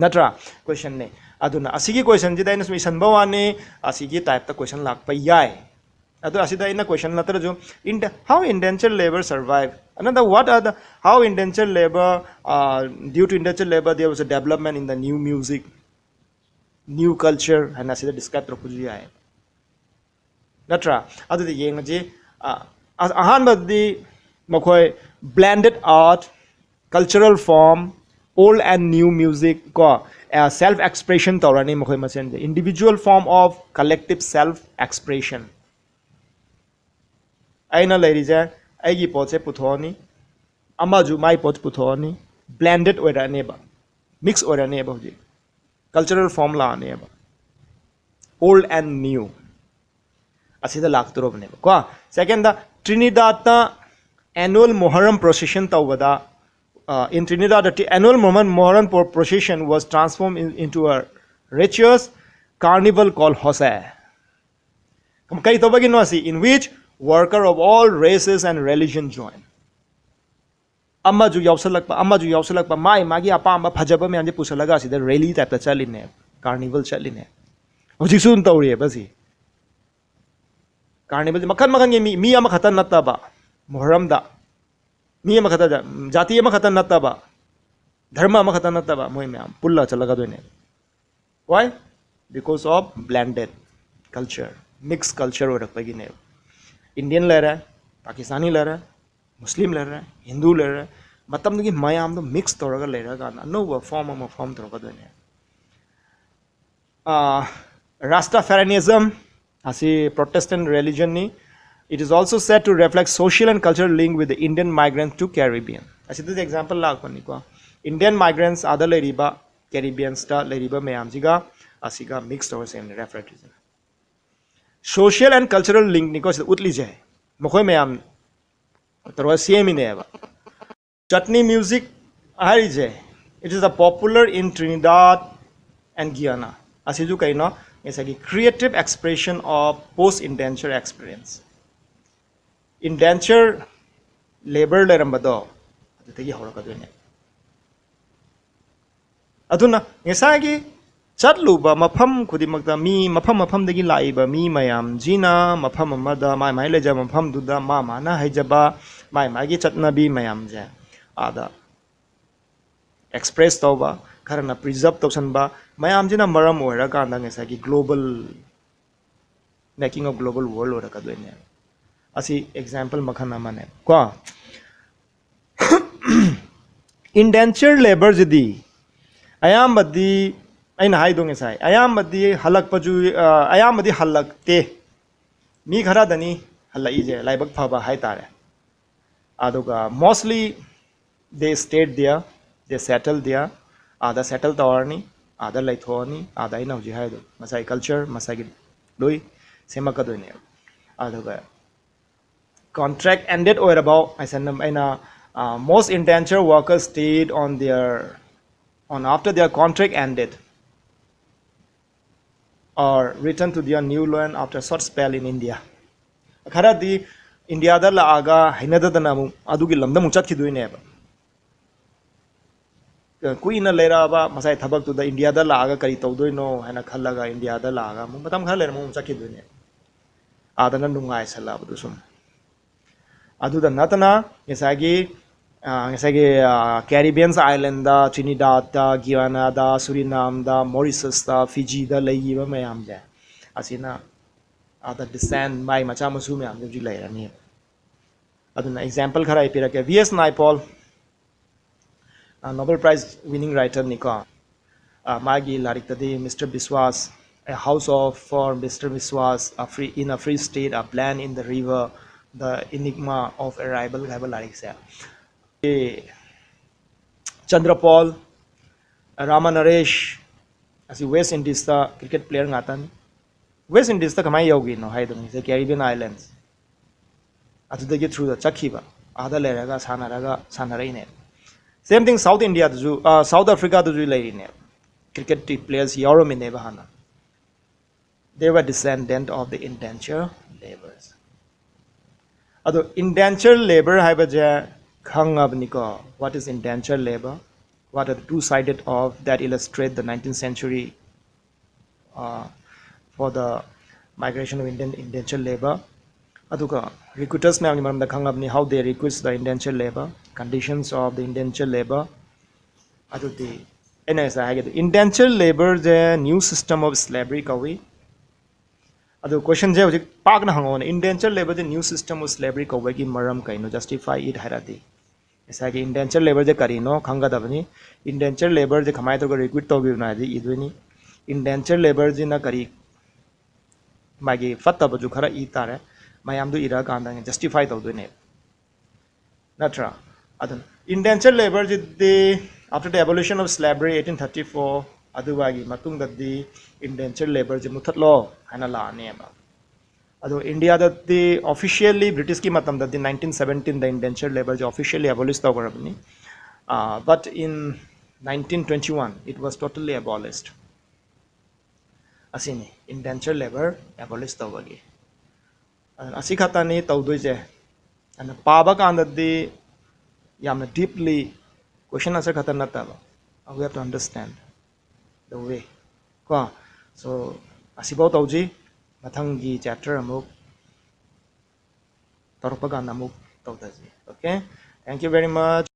ꯅꯠꯇ꯭ꯔꯥ? Questionꯅꯦ꯫ ꯑꯗꯨꯅ ꯑꯁꯤꯒꯤ questionꯁꯤꯗ ꯑꯩꯅ ꯁꯨꯝ ꯏꯁꯟꯕ ꯋꯥꯅꯤ, ꯑꯁꯤꯒꯤ typeꯇ question ꯂꯥꯛꯄ ꯌꯥꯏ꯫ ꯑꯗꯣ ꯑꯁꯤꯗ ꯑꯩꯅ question ꯅꯠꯇ꯭ꯔꯁꯨ, in the, how indentured labour survive, another, what are the, how indentured labour, uh, due to indentured labour there was a development in the new music, new culture ꯍꯥꯏꯅ ꯑꯁꯤꯗ describe ꯇꯧꯔꯛꯄꯁꯨ ꯌꯥꯏ, ꯅꯠꯇ꯭ꯔꯥ? ꯑꯗꯨꯗꯤ ꯌꯦꯡꯉꯁꯤ꯫ ꯑ, ꯑ-, ꯑꯍꯥꯟꯕꯗꯤ ꯃꯈꯣꯏ blended art, cultural form, old and new music ꯀꯣ, self expression ꯇꯧꯔꯅꯤ ꯃꯈꯣꯏ ꯃꯁꯦꯟꯁꯦ, individual form of collective self expression꯫ ꯑꯩꯅ ꯂꯩꯔꯤꯁꯦ, ꯑꯩꯒꯤ ꯄꯣꯠꯁꯦ ꯄꯨꯊꯣꯛꯑꯅꯤ, ꯑꯃꯁꯨ ꯃꯥꯏ ꯄꯣꯠ ꯄꯨꯊꯣꯛꯑꯅꯤ, blended ꯑꯣꯏꯔꯛꯑꯅꯦꯕ, mix ꯑꯣꯏꯔꯛꯑꯅꯦꯕ꯫ ꯍꯧꯖꯤꯛ cultural form ꯂꯥꯛꯑꯅꯦꯕ, old and new ꯑꯁꯤꯗ ꯂꯥꯛꯇꯣꯔꯕꯅꯦꯕꯀꯣ꯫ Secondꯗ, Trinidadꯇ annual Muharram procession ꯇꯧꯕꯗ, uh, in Trinidad, the annual Muharram, Muharram pro-, procession was transformed in, into a rituals carnival called Hoseh꯫ ꯀꯔꯤ ꯇꯧꯕꯒꯤꯅꯣ ꯑꯁꯤ? In which worker of all races and religion join꯫ ꯑꯃꯁꯨ ꯌꯥꯎꯁꯜꯂꯛꯄ, ꯑꯃꯁꯨ ꯌꯥꯎꯁꯜꯂꯛꯄ, ꯃꯥꯏ ꯃꯥꯒꯤ ꯑꯄꯥꯝꯕ ꯐꯖꯕ ꯃꯌꯥꯝꯁꯦ ꯄꯨꯁꯜꯂꯒ ꯑꯁꯤꯗ rally typeꯇ ꯆꯠꯂꯤꯅꯦ, carnival ꯆꯠꯂꯤꯅꯦ꯫ ꯍꯧꯖꯤꯛꯁꯨ ꯑꯗꯨꯝ ꯇꯧꯔꯤꯑꯕ ꯑꯁꯤ꯫ Carnivalꯁꯦ ꯃꯈꯜ ꯃꯈꯜꯒꯤ ꯃꯤ, ꯃꯤ ꯑꯃꯈꯛꯇ ꯅꯠꯇꯕ, ꯃꯨꯍꯔꯝꯗ ꯃꯤ ꯑꯃꯈꯛꯇ, ꯖꯥꯇꯤ ꯑꯃꯈꯛꯇ ꯅꯠꯇꯕ, ꯙꯔꯃ ꯑꯃꯈꯛꯇ ꯅꯠꯇꯕ, ꯃꯣꯏ ꯃꯌꯥꯝ ꯄꯨꯜꯂ ꯆꯠꯂꯛꯀꯗꯣꯏꯅꯦ꯫ Why? Because of blended culture, mixed culture ꯑꯣꯏꯔꯛꯄꯒꯤꯅꯦꯕ꯫ Indian ꯂꯩꯔꯦ, Pakistani ꯂꯩꯔꯦ, ꯃꯨꯁꯂꯤꯝ ꯂꯩꯔꯦ, ꯍꯤꯟꯗꯨ ꯂꯩꯔꯦ, ꯃꯇꯝꯗꯨꯒꯤ ꯃꯌꯥꯝꯗꯣ ꯃꯤꯛꯁ ꯇꯧꯔꯒ ꯂꯩꯔꯀꯥꯟꯗ ꯑꯅꯧꯕ ꯐꯣꯝ ꯑꯃ ꯐꯣꯝ ꯇꯧꯔꯛꯀꯗꯣꯏꯅꯦ꯫ ꯔꯥꯁꯇꯥꯐꯥꯔꯤꯅꯤꯖꯝ ꯑꯁꯤ ꯄ꯭ꯔꯣꯇꯦꯁꯇꯦꯟ ꯔꯤꯂꯤꯖꯟꯅꯤ꯫ It is also said to reflect social and cultural link with the Indian migrants to Caribbean. ꯑꯁꯤꯗꯗꯤ ꯑꯦꯛꯖꯥꯝꯄꯜ ꯂꯥꯛꯄꯅꯤꯀꯣ, ꯏꯟꯗꯤꯌꯟ ꯃꯥꯏꯒ꯭ꯔꯦꯟꯁ, ꯑꯥꯗ ꯂꯩꯔꯤꯕ ꯀꯦꯔꯤꯕꯤꯌꯟꯁꯇ ꯂꯩꯔꯤꯕ ꯃꯌꯥꯝꯁꯤꯒ ꯑꯁꯤꯒ ꯃꯤꯛꯁ ꯇꯧꯔ ꯁꯦꯝꯕꯅꯤ ꯔꯦꯐ꯭ꯔꯦꯟꯁ꯫ ꯁꯣꯁꯤꯌꯦꯜ ꯑꯦꯟ ꯀꯜꯆꯔꯦꯜ ꯂꯤꯡꯛꯅꯤꯀꯣ ꯁꯤꯗ ꯎꯠꯂꯤꯁꯦ, ꯃꯈꯣꯏ ꯃꯌꯥꯝ ꯇꯧꯔꯒ ꯁꯦꯝꯃꯤꯅꯦꯕ꯫ ꯆꯠꯅꯤ ꯃ꯭ꯌꯨꯖꯤꯛ ꯍꯥꯏꯔꯤꯁꯦ, it is a popular in Trinidad and Guyana. ꯑꯁꯤꯁꯨ ꯀꯩꯅꯣ? ꯉꯁꯥꯏꯒꯤ creative expression of post indenture experience. Indenture labour ꯂꯩꯔꯝꯕꯗꯣ ꯑꯗꯨꯗꯒꯤ ꯍꯧꯔꯛꯀꯗꯣꯏꯅꯦ꯫ ꯑꯗꯨꯅ ꯉꯁꯥꯏꯒꯤ ꯆꯠꯂꯨꯕ ꯃꯐꯝ ꯈꯨꯗꯤꯡꯃꯛꯇ ꯃꯤ ꯃꯐꯝ ꯃꯐꯝꯗꯒꯤ ꯂꯥꯛꯏꯕ ꯃꯤ ꯃꯌꯥꯝꯁꯤꯅ ꯃꯐꯝ ꯑꯃꯗ ꯃꯥꯏ ꯃꯥꯏ ꯂꯩꯖꯕ ꯃꯐꯝꯗꯨꯗ ꯃꯥ ꯃꯥꯅ ꯍꯩꯖꯕ ꯃꯥꯏ ꯃꯥꯒꯤ ꯆꯠꯅꯕꯤ ꯃꯌꯥꯝꯁꯦ ꯑꯥꯗ ꯑꯦꯛꯁꯄ꯭ꯔꯦꯁ ꯇꯧꯕ, ꯈꯔꯅ ꯄ꯭ꯔꯤꯖꯔꯞ ꯇꯧꯁꯟꯕ ꯃꯌꯥꯝꯁꯤꯅ ꯃꯔꯝ ꯑꯣꯏꯔꯀꯥꯟꯗ ꯉꯁꯥꯏꯒꯤ global making of global world ꯑꯣꯏꯔꯛꯀꯗꯣꯏꯅꯦ꯫ ꯑꯁꯤ ꯑꯦꯛꯖꯥꯝꯄꯜ ꯃꯈꯜ ꯑꯃꯅꯦ ꯀꯣ꯫ ꯏꯟꯗꯦꯟꯆꯔ ꯂꯦꯕꯔꯁꯤꯗꯤ ꯑꯌꯥꯝꯕꯗꯤ, ꯑꯩꯅ ꯍꯥꯏꯗꯣ ꯉꯁꯥꯏ, ꯑꯌꯥꯝꯕꯗꯤ ꯍꯜꯂꯛꯄꯁꯨ, ꯑ, ꯑꯌꯥꯝꯕꯗꯤ ꯍꯜꯂꯛꯇꯦ꯫ ꯃꯤ ꯈꯔꯗꯅꯤ ꯍꯜꯂꯛꯏꯁꯦ, ꯂꯥꯏꯕꯛ ꯐꯕ ꯍꯥꯏꯇꯥꯔꯦ꯫ ꯑꯗꯨꯒ mostly they stayed there, they settled there. ꯑꯥꯗ ꯁꯦꯇꯜ ꯇꯧꯔꯅꯤ, ꯑꯥꯗ ꯂꯩꯊꯣꯛꯑꯅꯤ, ꯑꯥꯗ ꯑꯩꯅ ꯍꯧꯖꯤꯛ ꯍꯥꯏꯗꯣ ꯃꯁꯥꯒꯤ ꯀꯜꯆꯔ, ꯃꯁꯥꯒꯤ ꯂꯣꯏ ꯁꯦꯝꯃꯛꯀꯗꯣꯏꯅꯦꯕ꯫ ꯑꯗꯨꯒ ꯀꯣꯟꯇ꯭ꯔꯦꯛ ꯑꯦꯟꯗꯦꯠ ꯑꯣꯏꯔꯕꯥꯎ ꯍꯥꯏꯁꯟ ꯑꯩꯅ, most indentured workers stayed on their, on after their contract ended or return to their new land after short spell in India. ꯈꯔꯗꯤ ꯏꯟꯗꯤꯌꯥꯗ ꯂꯥꯛꯑꯒ ꯍꯩꯅꯗꯗꯅ ꯑꯃꯨꯛ ꯑꯗꯨꯒꯤ ꯂꯝꯗ ꯑꯃꯨꯛ ꯆꯠꯈꯤꯗꯣꯏꯅꯦꯕ꯫ ꯀꯨꯏꯅ ꯂꯩꯔꯛꯑꯕ ꯃꯁꯥꯏ ꯊꯕꯛꯇꯨꯗ ꯏꯟꯗꯤꯌꯥꯗ ꯂꯥꯛꯑꯒ ꯀꯔꯤ ꯇꯧꯗꯣꯏꯅꯣ ꯍꯥꯏꯅ ꯈꯜꯂꯒ ꯏꯟꯗꯤꯌꯥꯗ ꯂꯥꯛꯑꯒ ꯑꯃꯨꯛ ꯃꯇꯝ ꯈꯔ ꯂꯩꯔ ꯑꯃꯨꯛ ꯆꯠꯈꯤꯗꯣꯏꯅꯦ꯫ ꯑꯥꯗꯅ ꯅꯨꯡꯉꯥꯏꯁꯜꯂꯛꯑꯕꯗꯨ ꯁꯨꯝ꯫ ꯑꯗꯨꯗ ꯅꯠꯇꯅ ꯉꯁꯥꯏꯒꯤ, ꯑ, ꯉꯁꯥꯏꯒꯤ, ꯑ, ꯀꯦꯔꯤꯕꯤꯌꯟꯁ ꯑꯥꯏꯂꯦꯟꯗ, ꯇ꯭ꯔꯤꯅꯤꯗꯥꯗꯇ, ꯒꯤꯌꯥꯅꯥꯗ, ꯁꯨꯔꯤꯅꯥꯝꯗ, ꯃꯣꯔꯤꯁꯁꯇ, ꯐꯤꯖꯤꯗ ꯂꯩꯈꯤꯕ ꯃꯌꯥꯝꯁꯦ ꯑꯁꯤꯅ ꯑꯥꯗ ꯗꯤꯁꯦꯟ ꯃꯥꯏ ꯃꯆꯥ ꯃꯁꯨ ꯃꯌꯥꯝꯁꯦ ꯍꯧꯖꯤꯛ ꯂꯩꯔꯅꯤ꯫ ꯑꯗꯨꯅ example ꯈꯔ ꯑꯩ ꯄꯤꯔꯛꯀꯦ꯫ V S Naipaul, Nobel Prize winning writer ꯅꯤꯀꯣ꯫ ꯃꯥꯒꯤ ꯂꯥꯏꯔꯤꯛꯇꯗꯤ Mister Biswas, A House of, for Mister Biswas, a free, in a free state, A Plan in the River, The Enigma of Arrival ꯍꯥꯏꯕ ꯂꯥꯏꯔꯤꯛꯁꯦ꯫ Chandra Paul, Rama Naresh, ꯑꯁꯤ West Indiesꯇ cricket player ꯉꯥꯛꯇꯅꯤ꯫ West Indiesꯇ ꯀꯃꯥꯏꯅ ꯌꯧꯈꯤꯅꯣ ꯍꯥꯏꯗꯨꯅ, ꯉꯁꯥꯏ Caribbean Islands ꯑꯗꯨꯗꯒꯤ throughꯗ ꯆꯠꯈꯤꯕ, ꯑꯥꯗ ꯂꯩꯔꯒ ꯁꯥꯟꯅꯔꯒ ꯁꯥꯟꯅꯔꯛꯏꯅꯦ꯫ Same thing South Indiaꯗꯁꯨ, South Africaꯗꯁꯨ ꯂꯩꯔꯤꯅꯦ꯫ Cricket players ꯌꯥꯎꯔꯝꯃꯤꯅꯦꯕ ꯍꯥꯟꯅ꯫ They were descendant of the indentured laborers. ꯑꯗꯣ indentured labor ꯍꯥꯏꯕꯁꯦ ꯈꯪꯉꯕꯅꯤꯀꯣ? What is indentured labor? What are the two sided of that illustrate the nineteenth century, uh, for the migration of Indian indentured labor? ꯑꯗꯨꯒ recruiters ꯃꯌꯥꯝꯒꯤ ꯃꯔꯝꯗ ꯈꯪꯉꯕꯅꯤ, how they recruit the indentured labor, conditions of the indentured labor꯫ ꯑꯗꯨꯗꯤ ꯑꯩꯅ ꯉꯁꯥꯏ ꯍꯥꯏꯒꯦꯗꯣ, indentured laborꯁꯦ new system of slavery ꯀꯧꯏ꯫ ꯑꯗꯨ questionꯁꯦ ꯍꯧꯖꯤꯛ ꯄꯥꯛꯅ ꯍꯪꯉꯛꯑꯣꯅꯦ, indentured laborꯁꯦ new system of slavery ꯀꯧꯕꯒꯤ ꯃꯔꯝ ꯀꯩꯅꯣ, justify it ꯍꯥꯏꯔꯗꯤ꯫ ꯉꯁꯥꯏꯒꯤ indentured laborꯁꯦ ꯀꯔꯤꯅꯣ ꯈꯪꯒꯗꯕꯅꯤ꯫ Indentured laborꯁꯦ ꯀꯃꯥꯏꯅ ꯇꯧꯔꯒ recruit ꯇꯧꯈꯤꯕꯅꯣ ꯍꯥꯏꯗꯤ ꯏꯗꯣꯏꯅꯤ꯫ Indentured laborꯁꯤꯅ ꯀꯔꯤ, ꯃꯥꯒꯤ ꯐꯠꯇꯕꯁꯨ ꯈꯔ ꯏ ꯇꯥꯔꯦ꯫ ꯃꯌꯥꯝꯗꯨ ꯏꯔꯛꯑꯀꯥꯟꯗ justify ꯇꯧꯗꯣꯏꯅꯦ, ꯅꯠꯇ꯭ꯔꯥ? ꯑꯗꯨꯅ indentured laborꯁꯤꯗꯤ after the abolition of slavery eighteen thirty four, ꯑꯗꯨꯋꯥꯏꯒꯤ ꯃꯇꯨꯡꯗꯗꯤ indentured laborꯁꯦ ꯃꯨꯊꯠꯂꯣ ꯍꯥꯏꯅ ꯂꯥꯛꯑꯅꯦꯕ꯫ ꯑꯗꯣ ꯏꯟꯗꯤꯌꯥꯗꯗꯤ officially Britishꯀꯤ ꯃꯇꯝꯗꯗꯤ nineteen seventeenꯗ indentured laborꯁꯦ officially abolish ꯇꯧꯈ꯭ꯔꯕꯅꯤ꯫ But in nineteen twenty one it was totally abolished꯫ ꯑꯁꯤꯅꯤ indentured labor abolish ꯇꯧꯕꯒꯤ꯫ ꯑꯗꯨꯅ ꯑꯁꯤ ꯈꯛꯇꯅꯤ ꯇꯧꯗꯣꯏꯁꯦ꯫ ꯑꯗꯨꯅ ꯄꯥꯕ ꯀꯥꯟꯗꯗꯤ ꯌꯥꯝꯅ deeply question answer ꯈꯛꯇ ꯅꯠꯇꯕ, we have to understand the way ꯀꯣ꯫ So ꯑꯁꯤꯐꯥꯎ ꯇꯧꯁꯤ꯫ ꯃꯊꯪꯒꯤ chapter ꯑꯃꯨꯛ ꯇꯧꯔꯛꯄ ꯀꯥꯟꯗ ꯑꯃꯨꯛ ꯇꯧꯊꯁꯤ꯫ Okay, thank you very much꯫